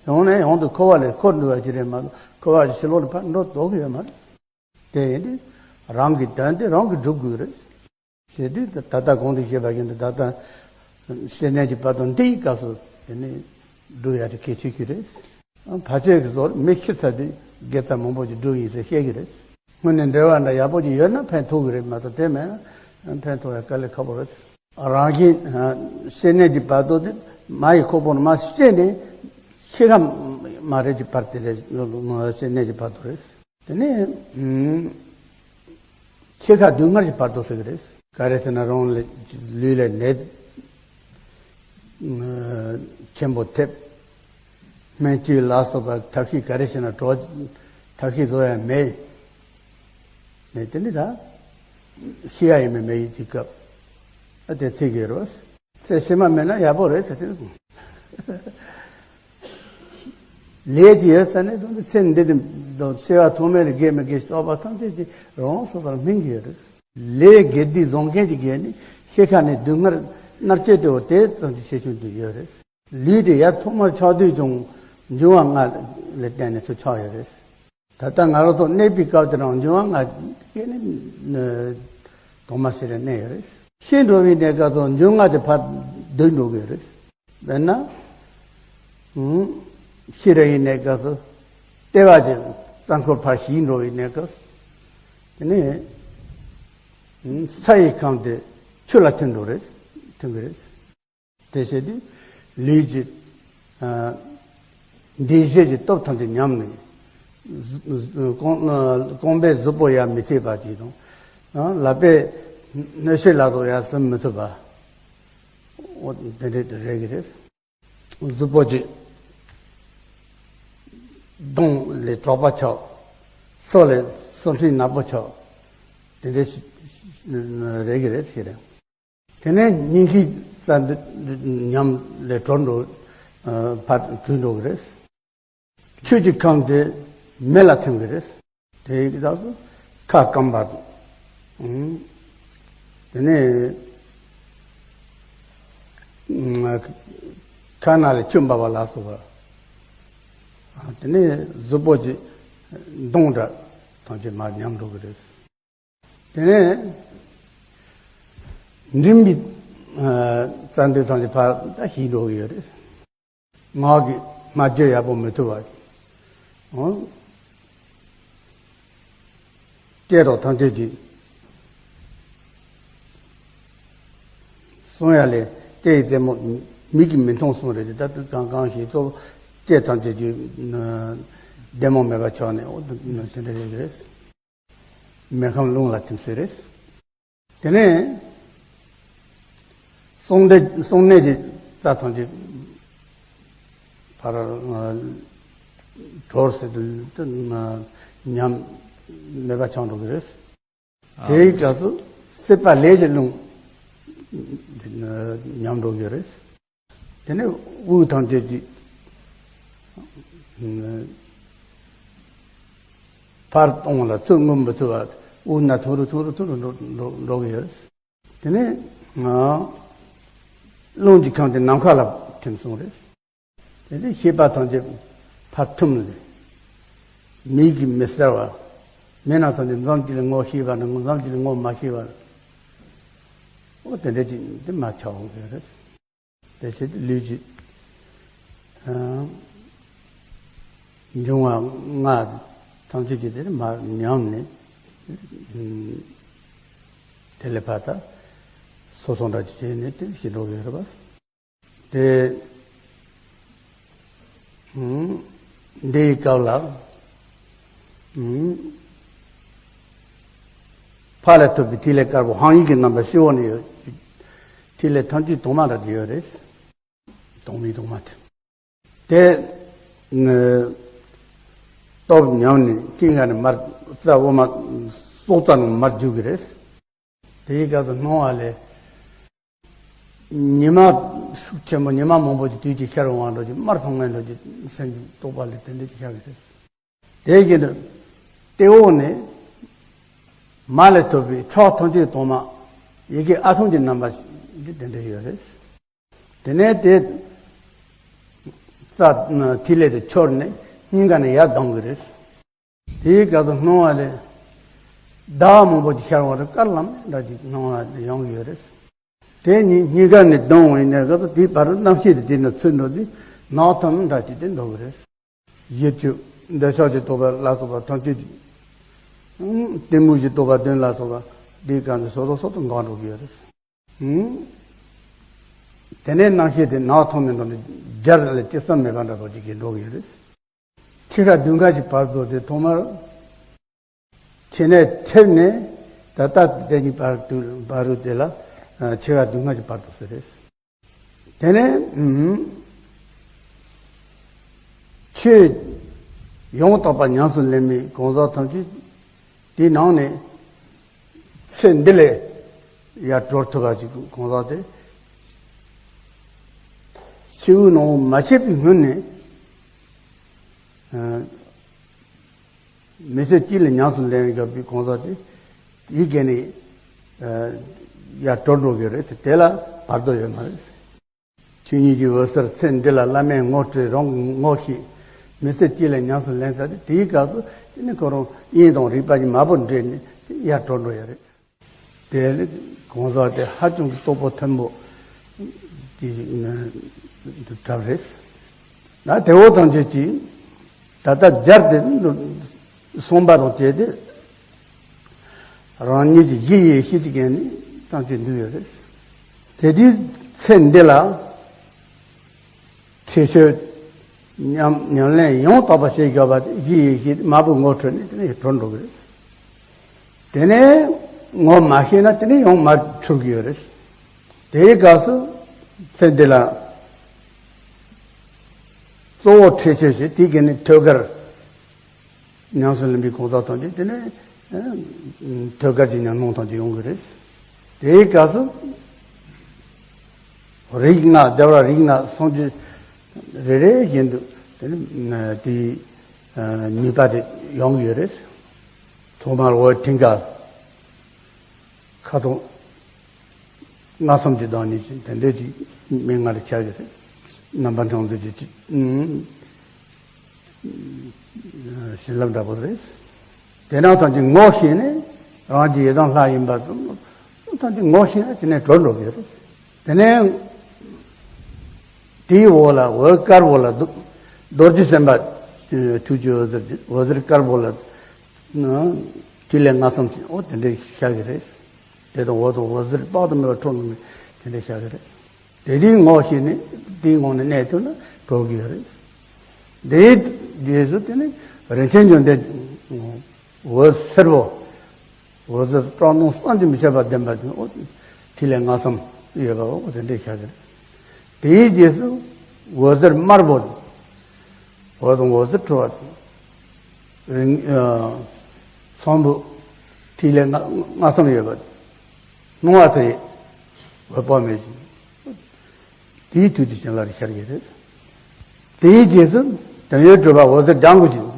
ཡང་ནས་ཡང་དུ་འཁོར་བ་ལས་འཁོར་འགྲོ་བ་ཅིག་རེད་མ་གཏོགས་འཁོར་བ་ཕྱི་ལོགས་ལ་ཕར་འགྲོ་ལྡོག་གི་ཡོད་མ་རེད། དེ་ཡིན་དུས་རང་གི་དོན་དེ་རང་གིས་སྒྲུབ་དགོས་རེད། ཞེས་དུས་ད་ལྟ་གོང་དུ་བཤད་པ་བཞིན་དུ་ད་ལྟ་སེམས་ཅན་གྱི་བར་དུ་འདི་ཡི་སྐབས་སུ་དེ་ནི་སྒྲུབ་ཡ་དེ་གལ་ཆེ་ཤོས་རེད། ཕལ་ཆེར་གྱི་ཟོར་མི་ཤི་ཚར་དུས་དགེ་རྩ་མང་པོ་ཞིག་སྒྲུབ་ཡིན་ཟེར་བཤད་ཀྱི་རེད། སྔོན་ནས་འབྲེལ་བ་འདྲ་ཡག་པོ་ཞིག་ཡོད་ན་ཕན་ཐོགས་ཀྱི་རེད་མ་གཏོགས་དེ་མེད་ན་ཕན་ཐོགས་ཡ་དཀའ་ལས་ཁག་པོ་རེད། རང་བཞིན་སེམས་ཅན་གྱི་བར་དུ་དེ་མ་ཡི་ཁོག་པ་ནས་མ་སྐྱེས་ནས་ཤི་ཁ་མ་རེད་ཀྱི་བར་དེ་རེད། སེམས་ཅན་གྱི་བར་དུ་རེད། དེ་ནས་ཨུམ། ཕྱི་ཁ་སྡུག་བསྔལ་གྱི་བར་དུ་ཟེར་གྱི་རེད། ག་རེ་ཟེར་ན་རང་ལ་ལུས་ལ་ནད་ཆེན་པོ་ཐེབས། སྨན་བཅོས་ལ་སོགས་པ་ཐབས་ཤེས་ག་རེ་བྱས་ན་གྲོགས་ཐབས་ཤེས་བཟོ་ཡ་མེད། ནས་དེ་འདྲ་ད་ཤི་ཡ་ཡིན་མིན་མེད་ཡིན་གྱི་སྐབས་ཨ་དེ་ཚིག་གི་རོ། ཚེ་ཕྱི་མ་མེད་ན་ཡག་པོ་རེད་ཟེར་དེ། ལས་ཀྱི་ཡོད་ས་ནས་བཟུང་སྟེ་ཚེ་འདི་དང་ཚེ་བ་ཐོག་མེད་ལ་དགེ་མི་དགེ་བསགས་པ་ཐམས་ཅད་ཀྱི་རང་སོ་སོར་སྨིན་གྱི་ཡོད་རེད། ལས་དགེ་སྡིག་བཟང་ངན་གྱི་དགེ་ནི་ཤི་ཁ་ནས་སྡུག་བསྔལ་མནར་གཅོད་དེ་བ་དེ་ཙམ་གྱི་ཤེས་ཆུང་དུ་ཡོད་རེད། ལུས་དེ་ཡར་ཐོག་མར་ཆགས་དུས་ཀྱང་འབྱུང་བ་ལྔ་ལ་བརྟེན་ནས་ཚུར་ཆགས་ཡོད་རེད། ད་ལྟ་ང་རང་ཚོ་གནས་པའི་སྐབས་དེ་རང་འབྱུང་བ་ལྔ་སྐྱེས་ནས་ཐོག་མ་ཞིག་ལ་གནས་ཡོད་རེད། ཤི་འགྲོ་བའི་གནས་སྐབས་སུ་འབྱུང་ལྔ་དེ་ཕར་བསྡུས་འགྲོ་གི་རེད། དཔེར་ན། ཤི་ར་ཡི་གནས་སྐབས་སུ་ལྟེ་བ་གི་རྩ་འཁོར་ཕར་ཞིག་འགྲོ་བའི་གནས་སྐབས་སུ། དེ་ནས་ས་ཡི་ཁམས་དེ་ཆུ་ལ་ཐིམ་འགྲོ་རེད། ཐིམ་གི་རེད། དེ་བྱས་དུས་ལུས་ཀྱི་འདུས་བྱས་ཀྱི་སྟོབས་ཐམས་ཅད་ཉམས་ནས་རྐང་རྐང་པའི་གཟུགས་པོ་ཡང་མི་ཐེག་པ་ཅིག་དང་། ལག་པའི་སྣོད་ཤེས་ལ་སོགས་ཡང་ཟིན་མི་ཐུབ་པ། འོ་དེ་འདྲ་རེད་ཀྱི་རེད། གཟུགས་པོ་གཅིག་གདོང་ལས་གྲོགས་པ་ཆགས། སོ་ལས་སོ་འཕྲེང་ནག་པོ་ཆགས། དེ་འདྲ་ཞིག་རེད་ཀྱི་རེད་ཟེར། དེ་ནས་སྙིང་གི་རྩ་འདི་ཉམས་ལས་གྲོལ་འགྲོ། ཕར་བྲོས་འགྲོ་གི་རེད། ཆུ་གི་ཁམས་དེ་མེ་ལ་ཐིམ་གི་རེད། དེའི་སྐབས་སུ་ཁ་སྐམ་པ། དེ་ནས་ཁ་ནང་ལ་ཆུ་འབབ་པ་ལ་སོགས་པ། དེ་ནས་གཟུགས་པོ་གི་གདོང་འདྲ་ཐམས་ཅད་མར་ཉམས་འགྲོ་གི་རེད། དེ་ནས་མགྲིན་པའི་རྩ་འདི་ཐམས་ཅད་ཕར་ད་ཞིག་འགྲོ་གི་ཡོད་རེད། ངག་གིས་སྨྲ་བརྗོད་ཡག་པོ་མི་ཐུབ་པ། ཨོ། སྐད་རོ་ཐམས་ཅད་ཀྱིས་གསུང་ཡ་ལས་སྐད་ཡི་རྩེ་མོ་མིག་གིས་མི་མཐོང་གསུང་རེད་དེ་ད་གང་གང་ཞིག་གཙོ་བོ་སྐད་ཐམས་ཅད་ཀྱིས་བདེ་མོ་མེད་པ་ཆགས་ནས་ཨོ་དེ་འདྲ་རེད་རེད། མེ་ཁམས་རླུང་ལ་ཐིམ་ཟེར་རེད། དེ་ནས་གསུང་འདི་གསུང་གནས་ཀྱི་རྩ་ཐམས་ཅད་ ཨ་གྲོར་ཟེར་དུས་དེ་ཉམས་མེད་པ་ཆགས་འགྲོ་གི་རེད། དེའི་སྐབས་སུ་སྲེད་པ་ལས་ཀྱི་རླུང་ཉམས་འགྲོ་གི་རེད། དེ་ནས་དབུགས་ཐམས་ཅད་ཀྱིས་ཕར་གཏོང་ལ་ཚུར་མངོན་པར་མཐུད་པ། དབུགས་ནང་ཐོན་རུ་ཐོན་རུ་ཐོན་རུ་འགྲོ་འགྲོ་འགྲོ་གི་ཡོད། དེ་ནས་རླུང་གིས་ཁེངས་ཏེ་ནམ་མཁའ་ལ་ཐིམ་སོང་རེད། དེ་ནས་ཤེས་པ་ཐམས་ཅད་ཕར་ཐིམ་ནས་མིག་གིས་མི་གསལ་བ། མིག་རྣ་ཐམས་ཅད་མཚམས་གཅིག་ལ་ངོ་ཤེས་པ་དང་མཚམས་གཅིག་ལ་ངོ་མ་ཤེས་པ། འོ་དེ་འདྲ་ཅིག་དེ་མར་ཆགས་འོང་གི་རེད། དེ་བྱས་ཏེ་ལུས་ཀྱི་འབྱུང་བ་ལྔ་ཐམས་ཅད་ཀྱི་དེ་མར་ཉམས་ནས། དེ་ལས་ཕར་ད་སོ་སོ་འདྲ་ཅིག་བྱས་ནས་དེ་ཞིག་འགྲོ་གི་ཡོད་རེད་པ། དེ་འདིའི་སྐབས་ལ་ཕར་ལ་ཐོབ་པའི་ཐིག་ལེ་དཀར་པོ་ཧཱུྃ་ཡིག་གི་རྣམ་པ་སྤྱི་བོ་ནས་ཡོད། ཐིག་ལེ་ཐམས་ཅད་དྭངས་མ་འདྲ་ཅིག་ཡོད་རེད། དྭངས་མའི་དྭངས་མ་དེ། དེ་ནི་སྟོབས་ཉམས་ནས་སྙིང་ག་ནས་མར་རྩ་འོ་མ་སྲོག་རྩ་ནང་མར་རྒྱུག་གི་རེད། དེའི་སྐབས་སུ་སྣང་བ་ལས་ཉི་མ་ཤུགས་ཆེན་པོ་ཉི་མ་མང་པོ་ཅིག་དུས་ཀྱི་ཤར་འོང་བ་འདྲ་ཅིག་དམར་ཐང་ངེ་འདྲ་ཅིག་སེམས་ཀྱི་རྟོག་པ་ལས་དེ་འདྲ་ཅིག་ཤར་གི་རེད། དེ་བཞིན་དུ་སྟེགས་འོག་ནས་མར་ལས་ཐོབ་པའི་ཁྲག་ཐམས་ཅད་དྭངས་མ་ཡི་གེ་ཨ་ཐུར་གྱི་རྣམ་པ་འདི་དེ་འདྲ་ཡོད་རེད། དེ་ནས་དེ་རྩ་ཐིག་ལེ་དེ་འཆོར་ནས་སྙིང་ག་ནས་ཡར་ལྡང་གི་རེད། དེའི་སྐབས་སུ་སྣང་བ་ལས་ཟླ་བ་མང་པོ་ཅིག་ཤར་བ་རེད། དཀར་ལམ་འདྲ་ཅིག་སྣང་བ་ཡོང་གི་ཡོད་རེད། དེ་ཉིད་སྙིང་ག་ནས་ལྡང་བའི་གནས་སྐབས་སུ་དེའི་བར་དུ་རྣམ་ཤེས་དེ་དེ་ནས་ཚུར་འགྲོ་དུས་ནག་ཐིམ་འདྲ་ཅིག་དེ་འགྲོ་གི་རེད། བཞི་བཅུ་འདོད་ཆགས་ཀྱི་རྟོག་པ་ལ་སོགས་པ་ཐམས་ཅད་ཀྱི། གཏི་མུག་གི་རྟོག་པ་བདུན་ལ་སོགས་པ་དེའི་སྐབས་སུ་སོ་སོ་སོ་སོ་འགག་འགྲོ་གི་ཡོད་རེད། དེ་ནས་རྣམ་ཤེས་དེ་ནག་ཐིམ་ནས་འགྲོ་ནས་སྦྱར་ལ་ཅི་བསམ་མེད་པ་འདྲ་པོ་ཅིག་གིས་འགྲོ་གི་ཡོད་རེད། ཕྱེད་ཀ་དུང་ཁ་ཅིག་བར་དུ་དེ་ཐོག་མར་ཕྱེད་ནས་ཐེབས་ནས་ད་ལྟ་དེ་གཉིས་བར་དུ་བར་རུ་དེ་ལ་ཕྱེད་ཀ་དུང་ཁ་ཅིག་བར་དུ་ཟེར་རེད། དེ་ནས་ཆོས་ཡང་དག་པ་ཉམས་སུ་ལེན་མི་གང་ཟག་ཐམས་ཅད་དེའི་ནང་ནས་ཚེ་འདི་ལས་ཡར་གྲོལ་ཐུབ་པ་ཅིག་གང་ཟག་དེ་ཕྱི་དབུགས་ནང་དབུགས་མ་ཆད་པའི་སྔོན་ནས། མི་ཚེ་གཅིག་ལ་ཉམས་སུ་ལེན་དགོས་པའི་གང་ཟག་དེ་ཡི་གེ་ནས་ཡར་གྲོལ་འགྲོ་གི་རེད། དེ་ལ་བར་དོ་ཡོད་མ་རེད། ཆོས་ཉིད་ཀྱི་འོད་ཟེར་ཚེ་འདི་ལ་བླ་མས་ངོ་སྤྲོད་རང་གིས་ངོ་ཤེས། མི་ཚེ་གཅིག་ལ་ཉམས་སུ་ལེན་ཚར་ཏེ་དེའི་སྐབས་སུ་དེ་ནི་ཁོ་རང་དབྱིངས་དང་རིག་པ་གཉིས་མ་བུ་འདྲེས་ནས་ཡར་གྲོལ་འགྲོ་ཡ་རེད། དེ་ནི་གང་ཟག་དེ་ཧ་ཅང་གི་རྟོགས་པ་མཐོན་པོ་དེ་ཞིག་ནི་གྲབས་རེད། ན་དེ་འོ་ཐམས་ཅད་ཀྱིས་ད་ལྟ་སྦྱར་ཏེ་གསུངས་པ་དང་བཅས་ཏེ་རང་ཉིད་ཀྱི་གཞི་ཡེ་ཤེས་ཀྱི་སྒོ་ནས་ཐམས་ཅད་འདུས་ཡོད་རེད། དེ་དུས་ཚེ་འདི་ལ་ཁྲེགས་ཆོད་ཉམས་ཉམས་ལེན་ཡང་དག་པ་བྱེད་དགོས་པ་དེ་གཞི་ཡེ་ཤེས་མ་བུ་ངོ་འཕྲོད་ནས་དེ་ནས་གྲོལ་འགྲོ་གི་རེད། དེ་ནས་ངོ་མ་ཤེས་ན་དེ་ནས་ཡང་མར་འཁྲུལ་གྱི་ཡོད་རེད། དེའི་སྐབས་སུ་ཚེ་འདི་ལ་གཙོ་བོ་ཁྲེགས་ཆོད་བྱེད་དེའི་སྒོ་ནས་ཐོད་རྒལ་ཉམས་སུ་ལེན་པའི་གང་ཟག་ཐམས་ཅད་དེ་ནས་ཐོད་རྒལ་གྱི་ཉམས་སྣང་ཐམས་ཅད་ཡོང་གི་རེད། དེའི་སྐབས་སུ་རིགས་ལྔ་སྡེ་པ་རིགས་ལྔ་སངས་རྒྱས་རེ་རེ་བཞིན་དུ་དེ་ནས་དེའི་ནུས་པ་དེ་ཡོང་གི་ཡོད་རེད། ཐོག་མར་འོད་མཐིང་ག་ཁ་དོག་ལྔ་གསུམ་གྱི་བདག་ཉིད་ཅན་དེ་འདྲའི་ཅིག་མིག་སྔར་ལ་འཆར་གྱི་རེད། རྣམ་པ་སྣང་མཛད་ཀྱི་ཅིག་བྱིན་རླབས་འདྲ་པོ་རེད། དེ་རྣམས་ཐམས་ཅད་ངོ་ཤེས་ནས་རང་གི་ཡི་དམ་ལྷ་ཡིན་པ་ཐམས་ཅད་ངོ་ཤེས་ན་དེ་ནས་གྲོལ་འགྲོ་གི་རེད། དེ་ནས་དེའི་འོག་ལ་འོད་དཀར་པོ་ལ་རྡོ་རྡོ་རྗེ་སེམས་དཔའ་ཐུགས་ཀྱི་འོད་ཟེར་འོད་ཟེར་དཀར་པོ་ལ་ཐིག་ལེ་ལྔ་གསུམ་ཅན་འོ་དེ་འདྲའི་ཤར་གི་རེད། དེ་དང་འོད་དང་འོད་ཟེར་དཔག་ཏུ་མེད་པ་འཕྲོ་འདུ་མི་དེ་འདྲའི་ཤར་གི་རེད། དེ་དེའི་ངོ་ཤེས་ནས་དེའི་ངང་ནས་གནས་ཐུབ་ན་གྲོལ་གི་ཡོད་རེད། དེའི་རྗེས་སུ་དེ་ནི་རིན་ཆེན་འབྱུང་ལྡན་འོད་སེར་པོ། འོད་ཟེར་སྐྲག་སྣང་བསམ་གྱིས་མི་ཁྱབ་པ་ལྡན་པ་དེ་འོ་ཐིག་ལེ་ལྔ་གསུམ་ཡོད་པ་འོ་དེ་འདྲའི་ཤར་གི་རེད། དེའི་རྗེས་སུ་འོད་ཟེར་དམར་པོ། འོད་དང་འོད་ཟེར་འཕྲོ་བ་དང་། རིང་། ཚོམ་བུ། ཐིག་ལེ་ལྔ་ལྔ་ཙམ་ཡོད་པ། སྣང་བ་དེ་འོད་དཔག་མེད་ཅིང་། དེའི་དུས་དེ་བྱིན་རླབས་ཤར་གྱི་རེད། དེའི་རྗེས་སུ་དོན་ཡོད་གྲུབ་པ་འོད་ཟེར་ལྗང་གུ་ཅིག།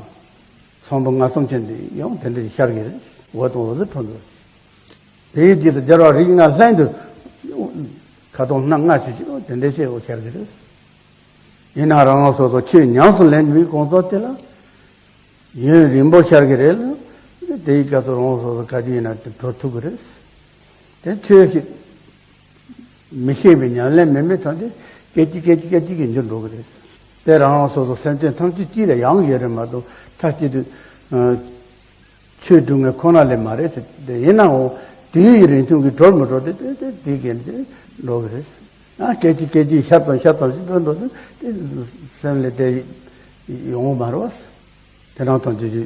ཚོམ་བུ་ལྔ་ཙམ་ཅན་དེ་ཡང་དེ་འདྲ་ཤར་གྱི་རེད། འོད་དང་འོད་ཟེར་འཕྲོ་འདུ། དེའི་རྗེས་སུ་རྒྱལ་བ་རིགས་ལྔ་ལྷན་དུ་ཁ་དོག་སྣ་ལྔ་ཅིག་ཅིག་དེ་འདྲ་ཞིག་འོད་ཤར་གྱི་རེད། ཡིན་ན་རང་རང་སོ་སོ་ཆོས་ཉམས་སུ་ལེན་པའི་གོང་ཚོགས་དེ་ལ་ཡུན་རིང་པོ་ཤར་གྱི་རེད་ལ། དེའི་སྐབས་སུ་རང་རང་སོ་སོ་ག་དུས་ཡིན་ན་དེ་གྲོལ་ཐུབ་ཀྱི་རེད། དེ་ཆོས་ཤིག་མི་ཤེས་པའི་ཉམས་ལེན་མེད་མེད་ཐམས་ཅད་སྐད་ཅིག་སྐད་ཅིག་སྐད་ཅིག་གིས་འགྱུར་འགྲོ་གི་རེད། དེ་རང་རང་སོ་སོ་སེམས་ཅན་ཐམས་ཅད་སྤྱི་ལ་ཡང་ཡོད་རེད་མ་གཏོགས་མཐའ་གཅིག་ཏུ། ཆོས་སྒྲུབ་མཁན་ཁོ་ན་ལས་མ་རེད་དེ། དེ་ཡིན་ནའང་དུས་ཡུན་རིང་ཐུང་གིས་གྲོལ་མི་གྲོལ་དེ་དེ་དེ་དེ་གས་དེ་འགྲོ་གི་རེད། ཨ་སྐད་ཅིག་སྐད་ཅིག་ཤར་ཙམ་ཤར་ཙམ་ཞིག་འགྲོ་འགྲོ་དུས་དེ་སེམས་ལ་དེ་ཡོང་གི་མ་རེད་བ། དེ་རང་ཐམས་ཅད་ཀྱི་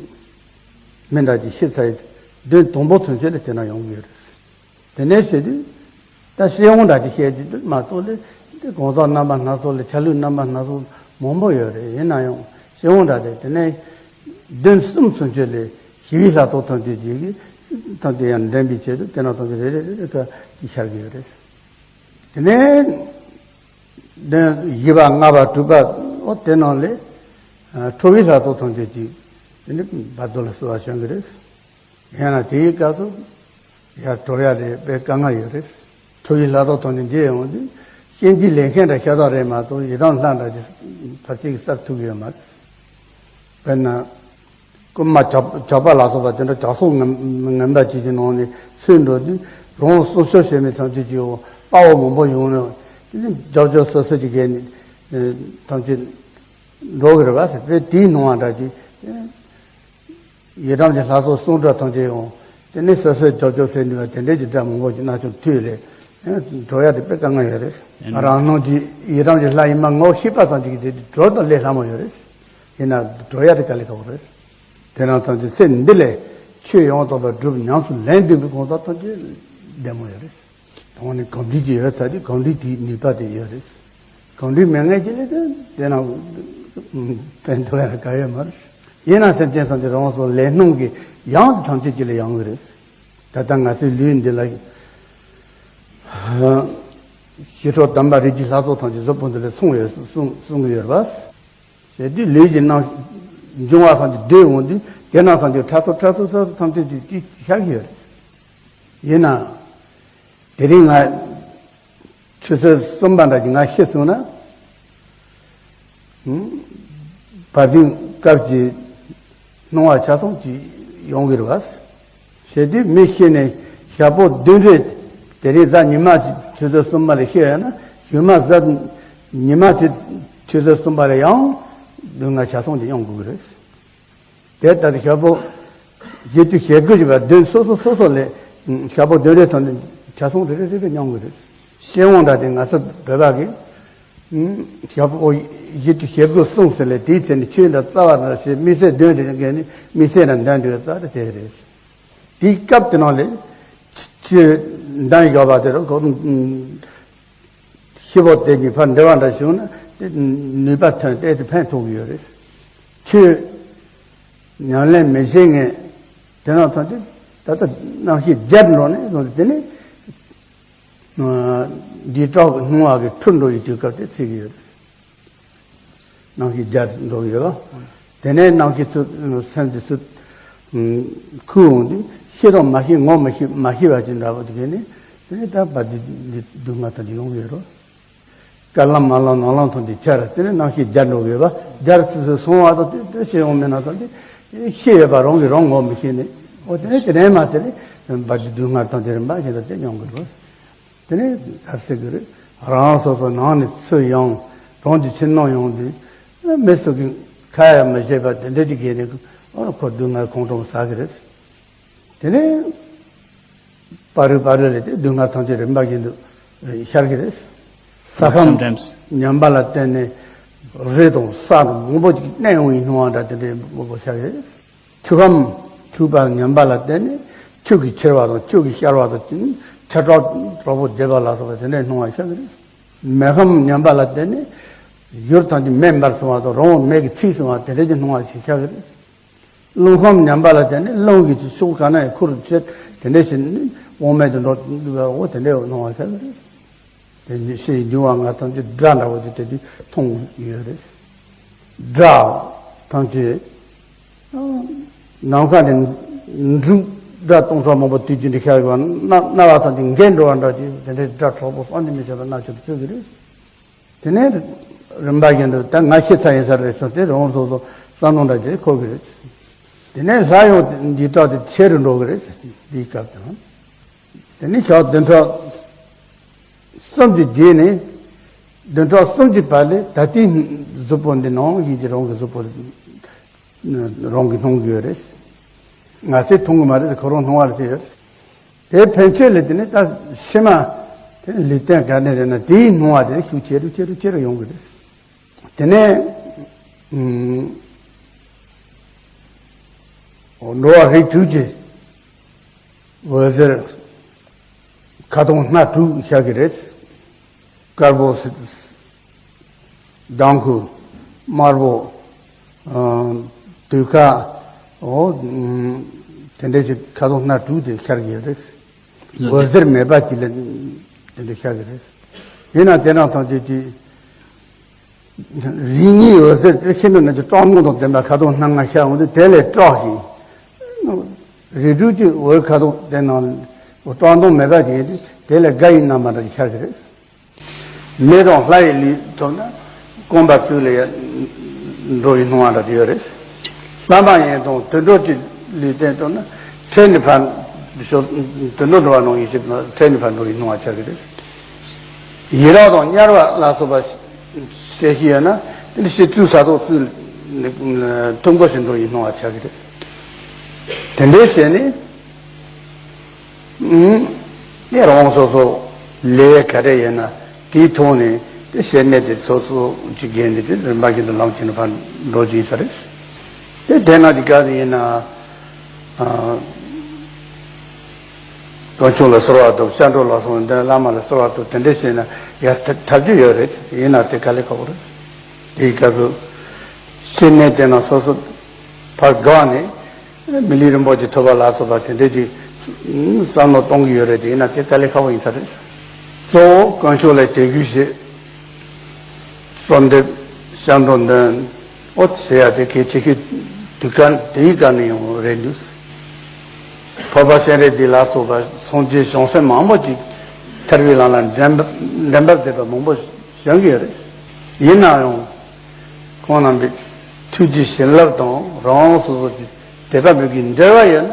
མི་འདྲ་ཅིག་ཤི་ཚར་ཡི་བདུན་དང་པོ་ཚུན་ཆད་ལ་དེ་ན་ཡོང་གི་ཡོད་རེད། དེ་ནས་བཤད་དུས། ད་ཤེས་ཡོན་འདྲ་ཅིག་བཤད་རྒྱུ་དེ་མ་གཏོགས་ལས་དེ་གང་ཟག་རྣམ་པ་སྣ་ཚོགས་ལས་ཆ་ལུགས་རྣམ་པ་སྣ་ཚོགས་མང་པོ་ཡོད་རེད། ཡིན་ན་ཡང་ཤེས་ཡོན་འདྲ་དེ་དེ་ནས་བདུན་གསུམ་ཚུན་ཆད་ལས་ཞི་བའི་ལྷ་ཚོགས་ཐམས་ཅད་ཀྱི་གི་ཐམས་ཅད་ཡང་འདྲེན་པའི་ཆེད་དུ་དེ་ན་ཐམས་ཅད་རེ་རེ་རེ་རེ་ཁ་ཅིག་ཤར་གྱི་ཡོད་རེད། དེ་ནས་བདུན་བཞི་པ་ལྔ་པ་དྲུག་པ་འོ་དེ་ནང་ལས་ཁྲོ་བོའི་ལྷ་ཚོགས་ཐམས་ཅད་ཀྱི་དེ་ནས་བར་དོ་ལ་གསོལ་བ་བྱོན་གྱི་རེད། ཡང་ན་དེའི་སྐབས་སུ་ཡར་གྲོལ་ཡ་དེ་དཔེ་དཀའ་ངལ་ཡོད་རེད། ཁྲོ་བོའི་ལྷ་ཚོགས་ཐམས་ཅད་མཇལ་ཡོང་དུས་གཤིན་རྗེ་ལས་མཁན་འདྲ་ཤ་སྟག་རེད་མ་གཏོགས་ཡི་དམ་ལྷ་འདྲ་ཅིག་ཕལ་ཆེར་གསལ་ཐུབ་ཀྱི་ཡོད་མ་རེད། དཔེར་ན། རྐུན་མ་ཇག་ཇག་པ་ལ་སོགས་པ་དེ་འདྲ་ཇག་སོགས་ངན་ངན་པ་ཅིག་གི་ནང་ནས་ཚུད་འགྲོ་དུས་རང་སྲུང་སྐྱོབ་བྱེད་མི་ཐམས་ཅད་ཀྱི་དཔའ་བོ་མང་པོ་ཡོང་ནས་དེ་ནས་རྒྱབ་སྐྱོར་སོ་སོ་ཅིག་གིས་ནི་ཐམས་ཅད་འགྲོ་གི་རེད་བ་ཟེར། དཔེ་དེའི་སྣང་བ་འདྲ་ཅིག་ཡི་དམ་གྱི་ལྷ་ཚོགས་གསུང་སྒྲོག་ཐམས་ཅད་ཡང་དེ་ནས་སོ་སོའི་རྒྱབ་སྐྱོར་ཟེར་འདུག་བ་དེ་འདྲའི་ཀྱི་སྒྲ་མང་པོ་ཅིག་སྣ་ཆུང་ཐོས་ལས་འགྲོ་ཡ་དེ་དཔེ་དཀའ་ངལ་ཡོད་རེད། རང་སྣང་གི་ཡི་དམ་གྱི་ལྷ་ཡིན་མ་ངོ་ཤེས་པ་ཙམ་ཅིག་གིས་དེ་འགྲོ་དང་ལས་སླ་མོ་ཡོད་རེད། ཡིན་ན་འགྲོ་ཡ་དེ་དཀའ་ལས་ཁག་པོ་རེད། དེ་རང་ཙམ་གྱི་ཚེ་འདི་ལས་ཆོས་ཡང་དག་པར་སྒྲུབ་ཉམས་སུ་ལེན་འདུན་པའི་གང་ཟག་ཐམས་ཅད་བདེ་མོ་ཡོད་རེད། དོན་ནི་གང་འདྲིས་ཀྱི་ཡོད་ཚད་དེ་གང་འདྲིས་དེའི་ནུས་པ་དེ་ཡོད་རེད། གང་འདྲིས་མེད་མཁན་གྱི་ལས་དེ་དེ་ན་ཕན་ཐོགས་ཡ་ག་ཡོད་མ་རེད། ཡིན་ན་སེམས་ཅན་ཐམས་ཅད་རང་སོ་ལས་སྣང་གི་ཡང་དེ་ཐམས་ཅད་ཀྱི་ལས་ཡང་གི་རེད། ད་ལྟ་ང་ཚོའི་ལུས་འདི་ལ་ཞི་ཁྲོ་དམ་པ་རིགས་ཀྱི་ལྷ་ཚོགས་ཐམས་ཅད་གཟུགས་པོ་འདི་ལ་སོང་བས་གསུང་གསུང་གི་ཡོད་རེད་པ། ཞེས་དུས་ལུས་ཀྱི་རྣམ་འབྱུང་བ་ཐམས་ཅད་སྡོད་འོང་དུས་དེ་རྣམས་ཐམས་ཅད་ཁྲ་ཚོ་ཁྲ་ཚོ་ཁྲ་ཚོ་ཐམས་ཅད་ཀྱི་ཀྱི་ཤར་གྱི་ཡོད་རེད། ཡིན་ན། དེ་རིང་ང་ཆུ་ཚོད་གསུམ་པ་འདྲ་གྱི་ང་ཤི་སོང་ན། བར་དུས་སྐབས་ཀྱི་སྣང་བ་ཆ་ཚང་གྱི་ཡོང་གི་རེད་བ། ཞེས་དུས་མི་ཤི་ནས་ཞག་པོ་བདུན་རེ་དེ་རིང་གཟའ་ཉི་མ་ཆུ་ཚོད་གསུམ་པ་ལ་ཤི་ཡོད་ན་གཞུག་མ་གཟའ་ཉི་མ་ཆུ་ཆུ་ཚོད་གསུམ་པ་ལ་ཡང་སྡུག་བསྔལ་ཆ་ཚང་གྱི་མྱོང་དགོས་ཀྱི་རེད། དེ་ལྟར་ཞག་པོ་བཞི་བཅུ་ཞེ་དགུ་ཞིག་པ་བདུན་སོ་སོ་སོ་སོ་ལས་ཞག་པོ་བདུན་རེ་ཐོན་ནས་ཆ་ཚང་རེ་རེ་རེ་རེ་མྱོང་གི་རེད། ཤེས་ཡོན་འདྲ་དེ་ང་ཚོ་བོད་པ་གིས་ཞག་པོ་བཞི་བཅུ་ཞེ་དགུ་སོང་ཟེར་ལས་དེའི་ཚེ་ནི་ཆོས་འདྲ་རྩ་བ་འདྲ་ཞེས་དམིགས་བསལ་འདོན་དེ་འགལ་ནི་དམིགས་བསལ་འདྲ་འདོན་དུས་རྩ་དེ་དེ་རེད། དེའི་སྐབས་དེ་ནང་ལས་ཆོས་འདོན་ཡོད་པ་དེ་རུ་ཤི་བོ་དེ་གཉིས་བར་འབྲེལ་བ་འདྲ་བྱུང་ན་དེ་ནུས་པ་ཐོན་ཏེ་དེ་ཕན་ཐོགས་ཀྱི་ཡོད་རེད། ཆོས་ཉམས་ལེན་མི་བྱེད་མཁན་དེ་རྣམས་ཐམས་ཅད་ད་ལྟ་རྣམ་ཤེས་བརྒྱལ་འགྲོ་ནས་བཟུང་སྟེ་དེ་ནས་འདི་དྲག་གི་སྣང་བ་གི་འཁྲུལ་འགྲོ་ཡི་དུས་སྐབས་དེ་ཚིག་གི་ཡོད་རེད། རྣམ་ཤེས་བརྒྱལ་འགྲོ་གི་ཡོད་པ། དེ་ནས་རྣམ་ཤེས་ཚུར་སེམས་དེ་ཚུར་ཁུར་འོང་དུས་ཤེས་དང་མ་ཤེས་ངོ་མི་ཤེས་མ་ཤེས་པ་ཅིག་འདྲ་པོ་དེ་གས་ནས་དེ་ནས་ད་བར་དུ་འདི་སྡུག་བསྔལ་དང་འདི་ཡོང་གི་ཡོད་རོ། དཀར་ལམ་དམར་ལམ་ནག་ལམ་ཐམས་ཅད་འཆར། དེ་ནས་རྣམ་ཤེས་བརྒྱལ་འགྲོ་གི་ཡོད་པ། བརྒྱལ་ཚུལ་ཚུལ་སོང་བ་དང་དེ་དེ་ཤེས་ཡོང་མེད་ན་ཙམ་དེ་ཤེས་ཡོད་པ་རང་གིས་རང་ངོ་མི་ཤེས་ནས་འོ་དེ་ནས་དེ་ནས་མ་དེ་ནས་བར་དུ་སྡུག་བསྔལ་དང་དེ་རིམ་པ་བཞིན་དུ་དེ་མྱོང་གི་རོ། དེ་ནས་ཐབས་ཟེར་གི་རེད། རང་སོ་སོ་ནང་ནས་ཚུར་ཡོང་། རང་གི་ཁྱིམ་ནང་ཡོང་དུས་མི་སུ་གིས་ཁ་ཡང་མི་བྱེད་པ་དེ་འདྲ་ཅིག་གིས་ནས་ཁོ་སྡུག་བསྔལ་ཁོང་ཁྲོ་ཟ་གི་རེད། དེ་ནས་བར་དུ་བར་དུ་ལས་དེ་སྡུག་བསྔལ་ཐམས་ཅད་རིམ་པ་བཞིན་དུ་ཤར་གི་རེད། ས་ཁམས་Sometimes. ཉམས་པ་ལ་བརྟེན་ནས་རི་དང་ས་དང་མང་པོ་ཅིག་གནས་ཡོང་བའི་སྣང་བ་འདྲ་དེ་འདྲའི་མང་པོ་ཤར་གི་རེད། ཆུ་ཁམས་འཁྲུགས་པ་ཉམས་པ་ལ་བརྟེན་ནས་ཆུ་གིས་འཁྱེར་བ་དང་ཆུ་གིས་ཤར་བ་དང་ཆར་དྲག་དྲག་པོ་རྒྱས་པ་ལ་སོགས་པ་དེ་འདྲའི་སྣང་བ་ཤར་གི་རེད། མེ་ཁམས་ཉམས་པ་ལ་བརྟེན་ནས་ ཡུལ་ཐམས་ཅད་མེ་འབར་སོང་བ་དང་རི་བོ་མེ་གིས་ཚིག་སོང་བ་དེ་འདྲ་གྱི་སྣང་བ་ཞིག་ཤར་གི་རེད། རླུང་ཁམས་ཉམས་པ་ལ་བརྟེན་ནས་རླུང་གིས་ཀྱི་ཕྱོགས་ག་ན་ཡང་ཁུར་བྱེད་དེ་འདྲ་བྱས་ནས་དབང་མེད་དུ་འགྲོ་འདུག་པའོ། དེ་འདྲའི་སྣང་བ་ཤར་གི་རེད། དེ་ནི་ཕྱིའི་འབྱུང་བ་ལྔ་ཐམས་ཅད་སྒྲ་འདྲ་བོ་དེ་དེ་དུས་མཐོང་ཡོད་རེད། སྒྲ་ཐམས་ཅད་ནམ་མཁའ་ནས་འབྲུག་སྒྲ་སྟོང་ཕྲག་མང་པོ་དུས་རྒྱུན་དུ་ཤར་གི་བ། རྣ་རྣ་བ་ཐམས་ཅད་འགས་འགྲོ་བ་འདྲ་ཅིག་དེ་འདྲའི་སྒྲ་གྲོགས་པོ་བསམ་གྱིས་མི་ཁྱབ་པ་རྣ་ཆུ་དུ་གསོས་ཀྱི་རེད། དེ་ནས་རིམ་པ་བཞིན་དུ་ད་ང་ཤི་ཚར་ཡིན་ས་རེད་ཟེར་ཏེ་རང་སོ་སོ་བསམ་བློ་འདྲ་ཅིག་འཁོར་གི་རེད། དེ་ནས་ལྷ་ཡང་འདི་དག་དེ་ཆེ་རུ་འགྲོ་གི་རེད། འདིའི་སྐབས་དང་། དེ་ནས་ཞག་བདུན་ཕྲག་གསུམ་གྱི་རྗེས་ནས་བདུན་ཕྲག་གསུམ་གྱི་བར་ལས་ད་ལྟའི་གཟུགས་པོ་འདི་ནང་བཞིན་གྱི་རང་གི་གཟུགས་པོ་རང་གིས་སྣང་གི་ཡོད་རེད། ང་ཚོས་མཐོང་གི་མ་རེད། ཁོ་རང་སྣང་བ་ལ་བལྟས་ཡོད་རེད། དེ་ཕན་ཆད་ལས་དེ་ནས་ད་ཕྱི་མ་དེ་ལུས་རྟེན་ག་ནས་རེད་ན་དེའི་སྣང་བ་དེ་ཤུགས་ཆེ་རུ་ཆེ་རུ་ཆེ་རུ་ཡོང་གི་རེད། དེ་ནས་ཨུམ། འགྲོ་བ་རིགས་དྲུག་གི་འོད་ཟེར་ཁ་དོག་སྣ་དྲུག་ཤར་གི་རེད། དཀར་པོ། ཟླ་ཁུ། དམར་པོ། ཨ། དུད་ཁ། འོ། དེ་འདྲའི་ཞིག་ཁ་དོག་སྣ་དྲུག་དེ་ཤར་གྱི་ཡོད་རེད། འོད་ཟེར་མེད་པ་ཅིག་ལ་དེ་འདྲ་ཤར་གྱི་རེད། ཡིན་ན་དེ་རང་ཐམས་ཅད་ཀྱི་རིགས་གཉིས་འོད་ཟེར་དེ་ཤིན་ཏུ་ནས་ཀྱི་སྐྲག་སྣང་དང་ལྡན་པ་ཁ་དོག་སྣ་ལྔ་ཤར་འོང་དུས་དེ་ལས་སྐྲག་ཞིང་། རིགས་དྲུག་གི་འོད་ཁ་དོག་དེ་ནང་སྐྲག་སྣང་མེད་པ་ཅིག་ཡིན་དུས་དེ་ལས་དགའ་བའི་རྣམ་པ་འདྲ་ཞིག་ཤར་གྱི་རེད། མེ་དང་ལྷ་ཡི་ལུས་ཐོབ་ན་སྐོམ་པ་སྤྱོད་ལ་ཡང་འགྲོ་བའི་སྣང་བ་འདྲ་ཅིག་ཡོད་རེད། ལྷ་མ་ཡིན་དང་དུད་འགྲོ་གྱི་ལུས་རྟེན་ཐོབ་ན་ཁྲོས་ནས་ཕར་དུད་འགྲོ་འགྲོ་བ་ནང་བཞིན་ཁྲོས་ནས་ཕར་འགྲོ་བའི་སྣང་བ་ཤར་གྱི་རེད། ཡི་རངས་དང་དམྱལ་བ་ལ་སོགས་པ་བྱེད་ཀྱི་ཡོད་ན་དེ་ནི་ཤི་བཅུག་ས་ཐོག་བཙུགས་ནས་ཐུང་པོ་ཞིག་འགྲོ་བའི་སྣང་བ་ཤར་གྱི་རེད། དེ་འདྲའི་བྱས་ནས། དེ་རང་སོ་སོ་ལས་ག་རེ་ཡིན་ན་དེའི་ཐོག་ནས་དེ་ཤེས་ནས་དེ་སོ་སོ་གཅིག་རྒྱན་དེ་དེ་རིམ་པ་བཞིན་དུ་ལམ་ཁྱེར་ནས་ཕར་འགྲོ་རྒྱུ་ཡིན་ས་རེད། དེ་དེ་ན་དེ་ག་ནས་ཡིན་ན། དཀོན་མཆོག་ལ་གསོལ་བ་བཏབ། སྐྱབས་འགྲོ་ལ་སོགས་འདི་བླ་མ་ལ་གསོལ་བ་བཏབ། དེ་འདྲ་བྱས་ན་ཡར་ཐ་ཐབས་ཀྱི་ཡོད་རེད། ཡིན་ན་དེ་དཀའ་ལས་ཁག་པོ་རེད། དེའི་སྐབས་སུ་ཤེས་ནས་དེ་ན་སོ་སོ་ཕར་དགའ་ནས། མི་ལུས་རིན་པོ་ཆེ་ཐོབ་པ་ལ་སོགས་པ་དེ་འདྲ་ཅིག་བསམ་བློ་གཏོང་གི་ཡོད་རེད་དེ། ཡིན་ན་དེ་དཀའ་ལས་ཁག་པོ་ཡིན་ས་རེད། གཙོ་བོ་དཀོན་མཆོག་ལ་དད་གུས་བྱེད། གསོལ་འདེབས་སྐྱབས་འགྲོ་འདོན། ཨོ་ཟེར་ཡ་དེ་གལ་ཆེ་ཤོས་དུས་ག་དེའི་སྐབས་ནས་ཡོང་རེད་འདུག། འཕགས་པ་སྤྱན་རས་གཟིགས་ལ་སོགས་པ་སངས་རྒྱས་བྱང་སེམས་མང་པོ་ཅིག་ཐར་པའི་ལམ་ལ་འདྲེན་པ་འདྲེན་པར་མཛད་པ་མང་པོ་བྱུང་གི་ཡོད་རེད། ཡིན་ན་ཡང་། ཁོང་རྣམ་པའི་ཐུགས་ཀྱི་བྱིན་རླབས་དང་རང་སོ་སོ་གྱི་དད་པ་མོས་གུས་འབྲེལ་བ་ཡོད་ན་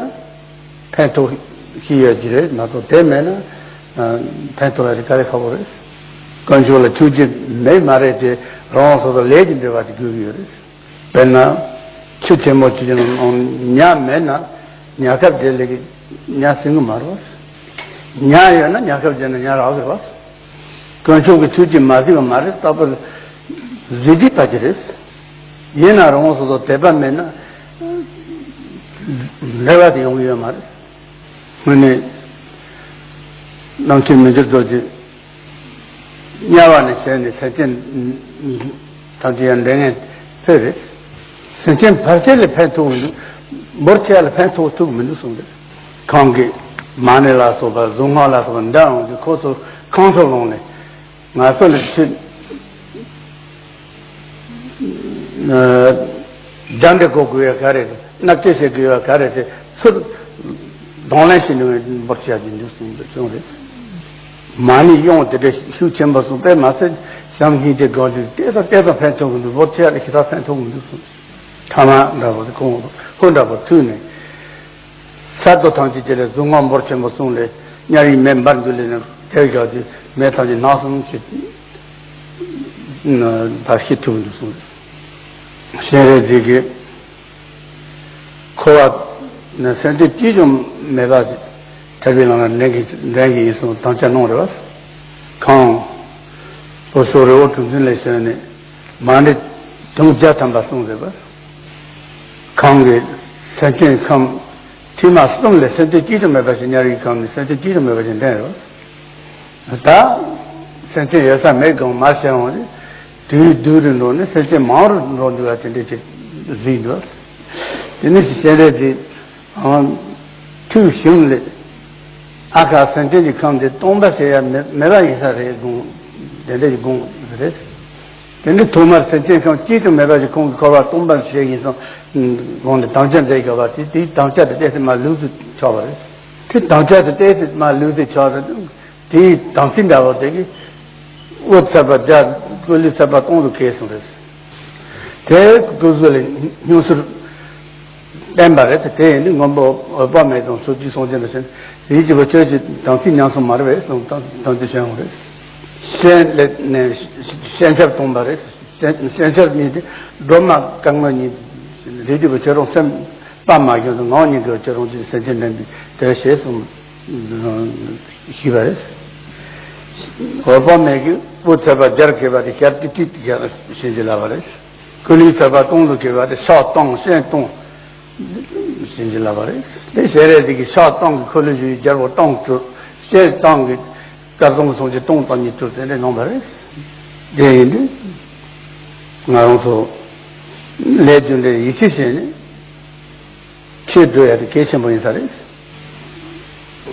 ཕན་ཐོགས་ཤིག་ཡོད་ཀྱི་རེད་མ་གཏོགས་དེ་མེད་ན་ཕན་ཐོགས་ཡ་དེ་དཀའ་ལས་ཁག་པོ་རེད། དཀོན་མཆོག་ལ་ཐུགས་རྗེ་མེད་མ་རེད་དེ་རང་སོ་སོ་ལས་ཀྱི་འབྲེལ་བ་དེ་དགོས་ཀྱི་ཡོད་རེད། དཔེར་ན། ཆུ་ཆེན་མོ་ཅིག་གི་ནང་ཉ་མེད་ན་ཉ་ཁབ་དེ་ལས་ཀྱི་ཉ་ཟིན་གི་མ་རེད། ཉ་ཡོད་ན་ཉ་ཁབ་བརྒྱབ་ན་ཉ་རག་གི་རེད། དཀོན་མཆོག་གི་ཐུགས་རྗེ་མ་གཟིགས་པ་མ་རེད། རྟག་པར་གཟིགས་བསྡད་པ་ཅིག་རེད། ཡིན་ན་རང་སོ་སོ་དད་པ་མེད་ན་འབྲེལ་བ་དེ་ཡོང་གི་ཡོད་མ་རེད། དངོས་གནས་རྣམ་མཁྱེན་མི་འགྱུར་རྡོ་རྗེ་དམྱལ་བ་ནས་བྱས་ནས་སེམས་ཅན་ཐམས་ཅད་ཡང་འདྲེན་མཁན་ཕེབས་རེད། སེམས་ཅན་ཕལ་ཆེར་ལ་ཕན་ཐོགས་མི་འདུག། འབོར་ཆེ་བ་ལ་ཕན་ཐོགས་ཐུབ་མི་འདུག་གསུངས་རེད། ཁོང་གིས་མ་ཎི་ལ་སོགས་པ་གཟུངས་སྔགས་ལ་སོགས་པ་འདི་འོང་དུས་ཁོ་ཚོ་ཁོང་ཁྲོ་ལངས་ནས་ང་ཚོ་ལ་ཆུ་རྒྱ་འདྲེ་བཀོལ་དགོས་ཡ་ག་རེ་རེད། མནར་གཅོད་བྱེད་དགོས་ཡ་ག་རེ་རེད། ཚུར་གདོང་ལེན་བྱེད་ནུས་པའི་འབོར་ཆེ་བ་ཅིག་འདུག་གསུངས་རེད། མ་ཎི་དབྱངས་དེ་འདྲ་ཤུགས་ཆེན་པོ་གསུངས་པས་མ་ཟད་བྱམས་སྙིང་རྗེ་དགོངས་ཏེ་བལྟས་ཙང་བལྟས་ཙང་ཕན་ཐོགས་ཀྱི་འདུག། འབོར་ཆེ་བ་ལ་ཞེ་དྲག་ཕན་ཐོགས་ཀྱི་འདུག་གསུངས། ཐ་མ་འདྲ་པོ་དེ་ཁོང་ཧོ་འདྲ་པོ་ཐུག་ནས་ས་རྡོ་ཐམས་ཅད་ཀྱི་ལས་གཟུངས་སྔགས་འབོར་ཆེན་པོ་གསུངས་ལས་དམྱལ་བའི་མེ་འབར་འདུག་ལས་ནས་དེར་བཞག་དུས་མེ་ཐམས་ཅད་ནག་སོང་ཞེས་བརྡ་ཤེས་ཐུབ་འདུག་གསུངས། སྤྱན་རས་གཟིགས་ཀྱིས། འཁོར་བ་ནི་སེམས་ཅན་གཅིག་ཀྱང་མེད་པ་ཞིག་ཐར་པའི་ལམ་ལ་འདྲེན་གྱི་འདྲེན་གྱི་ཡིན་གསུངས་དམ་བཅའ་གནང་རེད་པ། ཁོང་བོད་སོག་རི་བོ་གྲུ་འཛིན་ལས་བྱོན་ནས་མ་ཎི་དུང་བརྒྱ་ཐམ་པ་གསུངས་རེད་པ། ཁོང་གིས་སེམས་ཅན་ཁམས་ཐོག་མ་གསུམ་ལས་སེམས་ཅན་གཅིག་ཀྱང་མེད་པ་ཞིག་དམྱལ་བའི་ཁམས་ནས་སེམས་ཅན་གཅིག་ཀྱང་མེད་པ་ཞིག་འདྲེན་རེད་པ། ད་སེམས་ཅན་ཡོད་ས་མེད་གང་མ་ཤེས་འོང་དུས་ དུས་སྡུག་རུ་འགྲོ་ནས་སེམས་ཅན་མང་རུ་འགྲོ་འདུག་པ་དེ་འདྲ་ཅིག་གཟིགས་འདུག་དེ་ནས་སྤྱན་རས་གཟིགས་ཐུགས་ཞུམ་ལས། ཨ་ཁ་སེམས་ཅན་གྱི་ཁམས་འདི་སྟོང་པ་ཟེར་ཡ་མེད་མེད་པ་ཡིན་ས་རེད་དགོངས། དེ་འདྲ་ཅིག་དགོངས་རེད། དེ་འདྲ་ཐོག་མར་སེམས་ཅན་ཁམས་གཅིག་ཀྱང་མེད་པ་ཞིག་ཁོང་གི་འཁོར་བ་སྟོང་པར་བྱེད་ཡིན་སོང་། དགོངས་ནས་དམ་བཅའ་འདི་བཞག་པ་དེ་དེའི་དམ་བཅའ་དེ་ཏོག་ཙམ་མར་ལུགས་སུ་ཆགས་པ་རེད། དེ་དམ་བཅའ་དེ་ཏོག་ཙམ་མར་ལུགས་སུ་ཆགས་ཏེ། དེའི་དམ་ཚིག་འདྲ་བོ་དེ་གིས་དབུ་ཚར་པ་བརྒྱ། སྐུ་ལུས་ཚར་པ་སྟོང་དུ་བཀལ་སོང་རེད། དེ་སྐུ་གཟུགས་ལ་སྙུང་ཟུར་བསྟན་པ་རེད། དེ་ཡིན་དུས་མགོན་པོ་འོད་དཔག་མེད་དང་ཕྱོགས་བཅུའི་སངས་རྒྱས་ལ་ཞེན། ཡིད་ཀྱི་བུ་ཁྱོད་ཀྱི་དམ་ཚིག་ཉམས་སོང་མ་རེད་པས་གསུངས། དམ་དམ་ཚིག་བྱོན་འོང་རེད། སྤྱན་ལ་ནས་སྤྱན་ཆབ་བཏང་པ་རེད། སྤྱན་སྤྱན་ཆབ་གཉིས་དེ་སྒྲོལ་མ་དཀར་སྔོ་གཉིས། རིགས་ཀྱི་བུ་ཁྱོད་རང་སེམས་དཔའ་མ་བྱུང་ཚེ་ངག་གཉིས་ཀྱི་བུ་ཁྱོད་རང་ཚོའི་སེམས་ཅན་འདྲེན་པའི་དོན་བྱེད་གསུངས། ཞུས་པ་རེད། འོད་དཔག་མེད་ཀྱིས་དབུ་ཚར་པ་བརྒྱར་བཀལ་བ་དེ་ཞལ་ཏིག་ཏིག་ཏིག་བཞག་ཞེས་ཀྱི་ལབ་པ་རེད། སྐུ་ལུས་ཚར་པ་སྟོང་དུ་བཀལ་བ་དེ་ཕྱག་སྟོང་སྤྱན་སྟོང་ཞེས་ཀྱི་ལབ་པ་རེད། དེ་སྤྱན་རས་གཟིགས་ཀྱི་ཕྱག་སྟོང་གི་འཁོར་ལོས་སྒྱུར་བའི་རྒྱལ་པོ་སྟོང་གྲུབ། སྤྱན་སྟོང་གི་སྐལ་བཟང་གི་སངས་རྒྱས་སྟོང་དང་ཉིད་དུ་དེ་འདྲ་གནང་བ་རེད། དེ་ཡིན་དུས་ང་རང་ཚོ་ལས་རྒྱུ་འབྲས་ཡིད་ཆེས་བྱས་ནས། ཆོས་སྒྲུབ་ཡ་དེ་གལ་ཆེན་པོ་ཡིན་ས་རེད།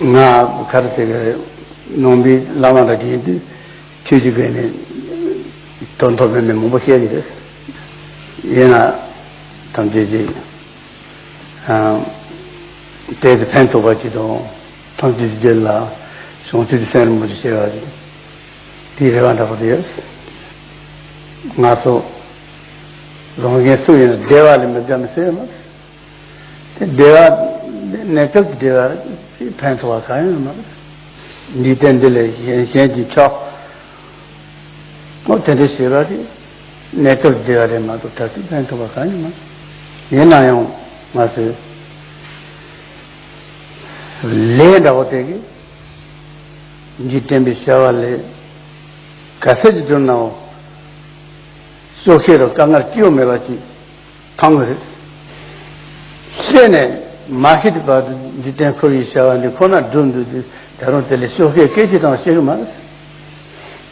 ང་ག་རེ་ཟེར་གི་རེད། ནང་པའི་བླ་མ་འདྲ་ཅིག་ཡིན་དུས་ཆོས་ཀྱི་སྒོ་ནས་དོན་ཐོག་མེད་མེད་མང་པོ་བཤད་ཀྱི་རེད། ཡིན་ན་ཐམས་ཅད་ཀྱིས་ཨ་དེ་ཚོ་ཕན་ཐོགས་པ་ཅིག་དང་ཐམས་ཅད་ཀྱི་རྒྱུད་ལ་བྱང་ཆུབ་ཀྱི་སེམས་རིན་པོ་ཆེ་སྐྱེ་བ་ཞིག་དེའི་རེ་བ་འདྲ་པོ་དེ་ཡོད། ང་ཚོ་རང་གཞན་སུ་ཡིན་ན་བདེ་བ་ལས་མི་བདེ་མི་སྲིད་མ། དེ་བདེ་བ་གནས་སྐབས་ཀྱི་བདེ་བ་ཕན་ཐོགས་པ་གང་ཡང་མ་རེད། འཇིག་རྟེན་འདི་ལས་གཞན་གཞན་གྱི་ཕྱོགས་ཨོ་དེ་འདྲ་ཞེས་པ་དེ་གནས་སྐབས་ཀྱི་བདེ་བ་རེད་མ་གཏོགས་མཐར་ཐུག་ཕན་ཐོགས་པ་གང་ཡང་མ་རེད། ཡིན་ན་ཡང་ང་ཚོས་ལས་འདྲ་བོ་དེ་གིས་འཇིག་རྟེན་པའི་བྱ་བ་ལས་ག་ཚད་ཅིག་བསྒྲུབས་ནའང་སོ་སྐྱེ་རུ་དཀའ་ངལ་སྐྱེ་ཡོང་མེད་པ་ཅིག་ཐང་གི་རེད། ཤེས་ནས་མ་ཤེས་པའི་བར་དུ་འཇིག་རྟེན་འཁོར་བའི་བྱ་བ་འདི་ཁོ་ན་སྒྲུབ་འདུག་དུས་ད་རུང་དེ་ལས་ཤོག་ཤེས་སྐད་ཅིག་དང་ཤེས་གི་མ་རེད།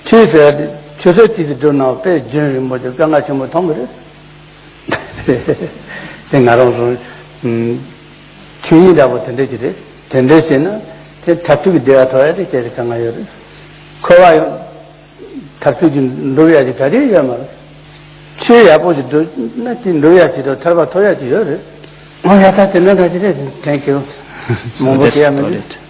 ཆོས་ཟེར་བ་འདི་ཆོས་ཟེར་ཅིག་ཏུ་སྒྲུབ་ན་དཔེ་རྒྱུན་རིང་པོ་དེ་དཀའ་ངལ་ཆེན་པོ་ཐོན་གི་རེད། དེ་ང་རང་ཚོ་ཆོས་ཉིད་འདྲ་པོ་དེ་འདྲ་ཅིག་རེད། དེ་འདྲ་བྱས་ན་དེ་མཐར་ཐུག་གི་བདེ་བ་ཐོབ་ཡ་དེ་སྐད་ཆ་གང་ཡང་ཡོད་རེད། འཁོར་བ་ཡང་མཐར་ཐུག་གི་འགྲུབ་ཡ་ཅིག་ག་རེ་ཡོད་མ་རེད། ཆོས་ཡག་པོ་ཞིག་སྒྲུབ་ན་དེ་འགྲུབ་ཡ་ཅིག་དང་ཐར་པ་ཐོབ་ཡ་ཅིག་ཡོད་རེད། ཨོ་ཡ་ད་དེ་འདྲ་འདྲ་ཅིག་རེད་དྲན་གྱི་ཡོད། མང་པོ་བཤད་ཡ་མི་འདུག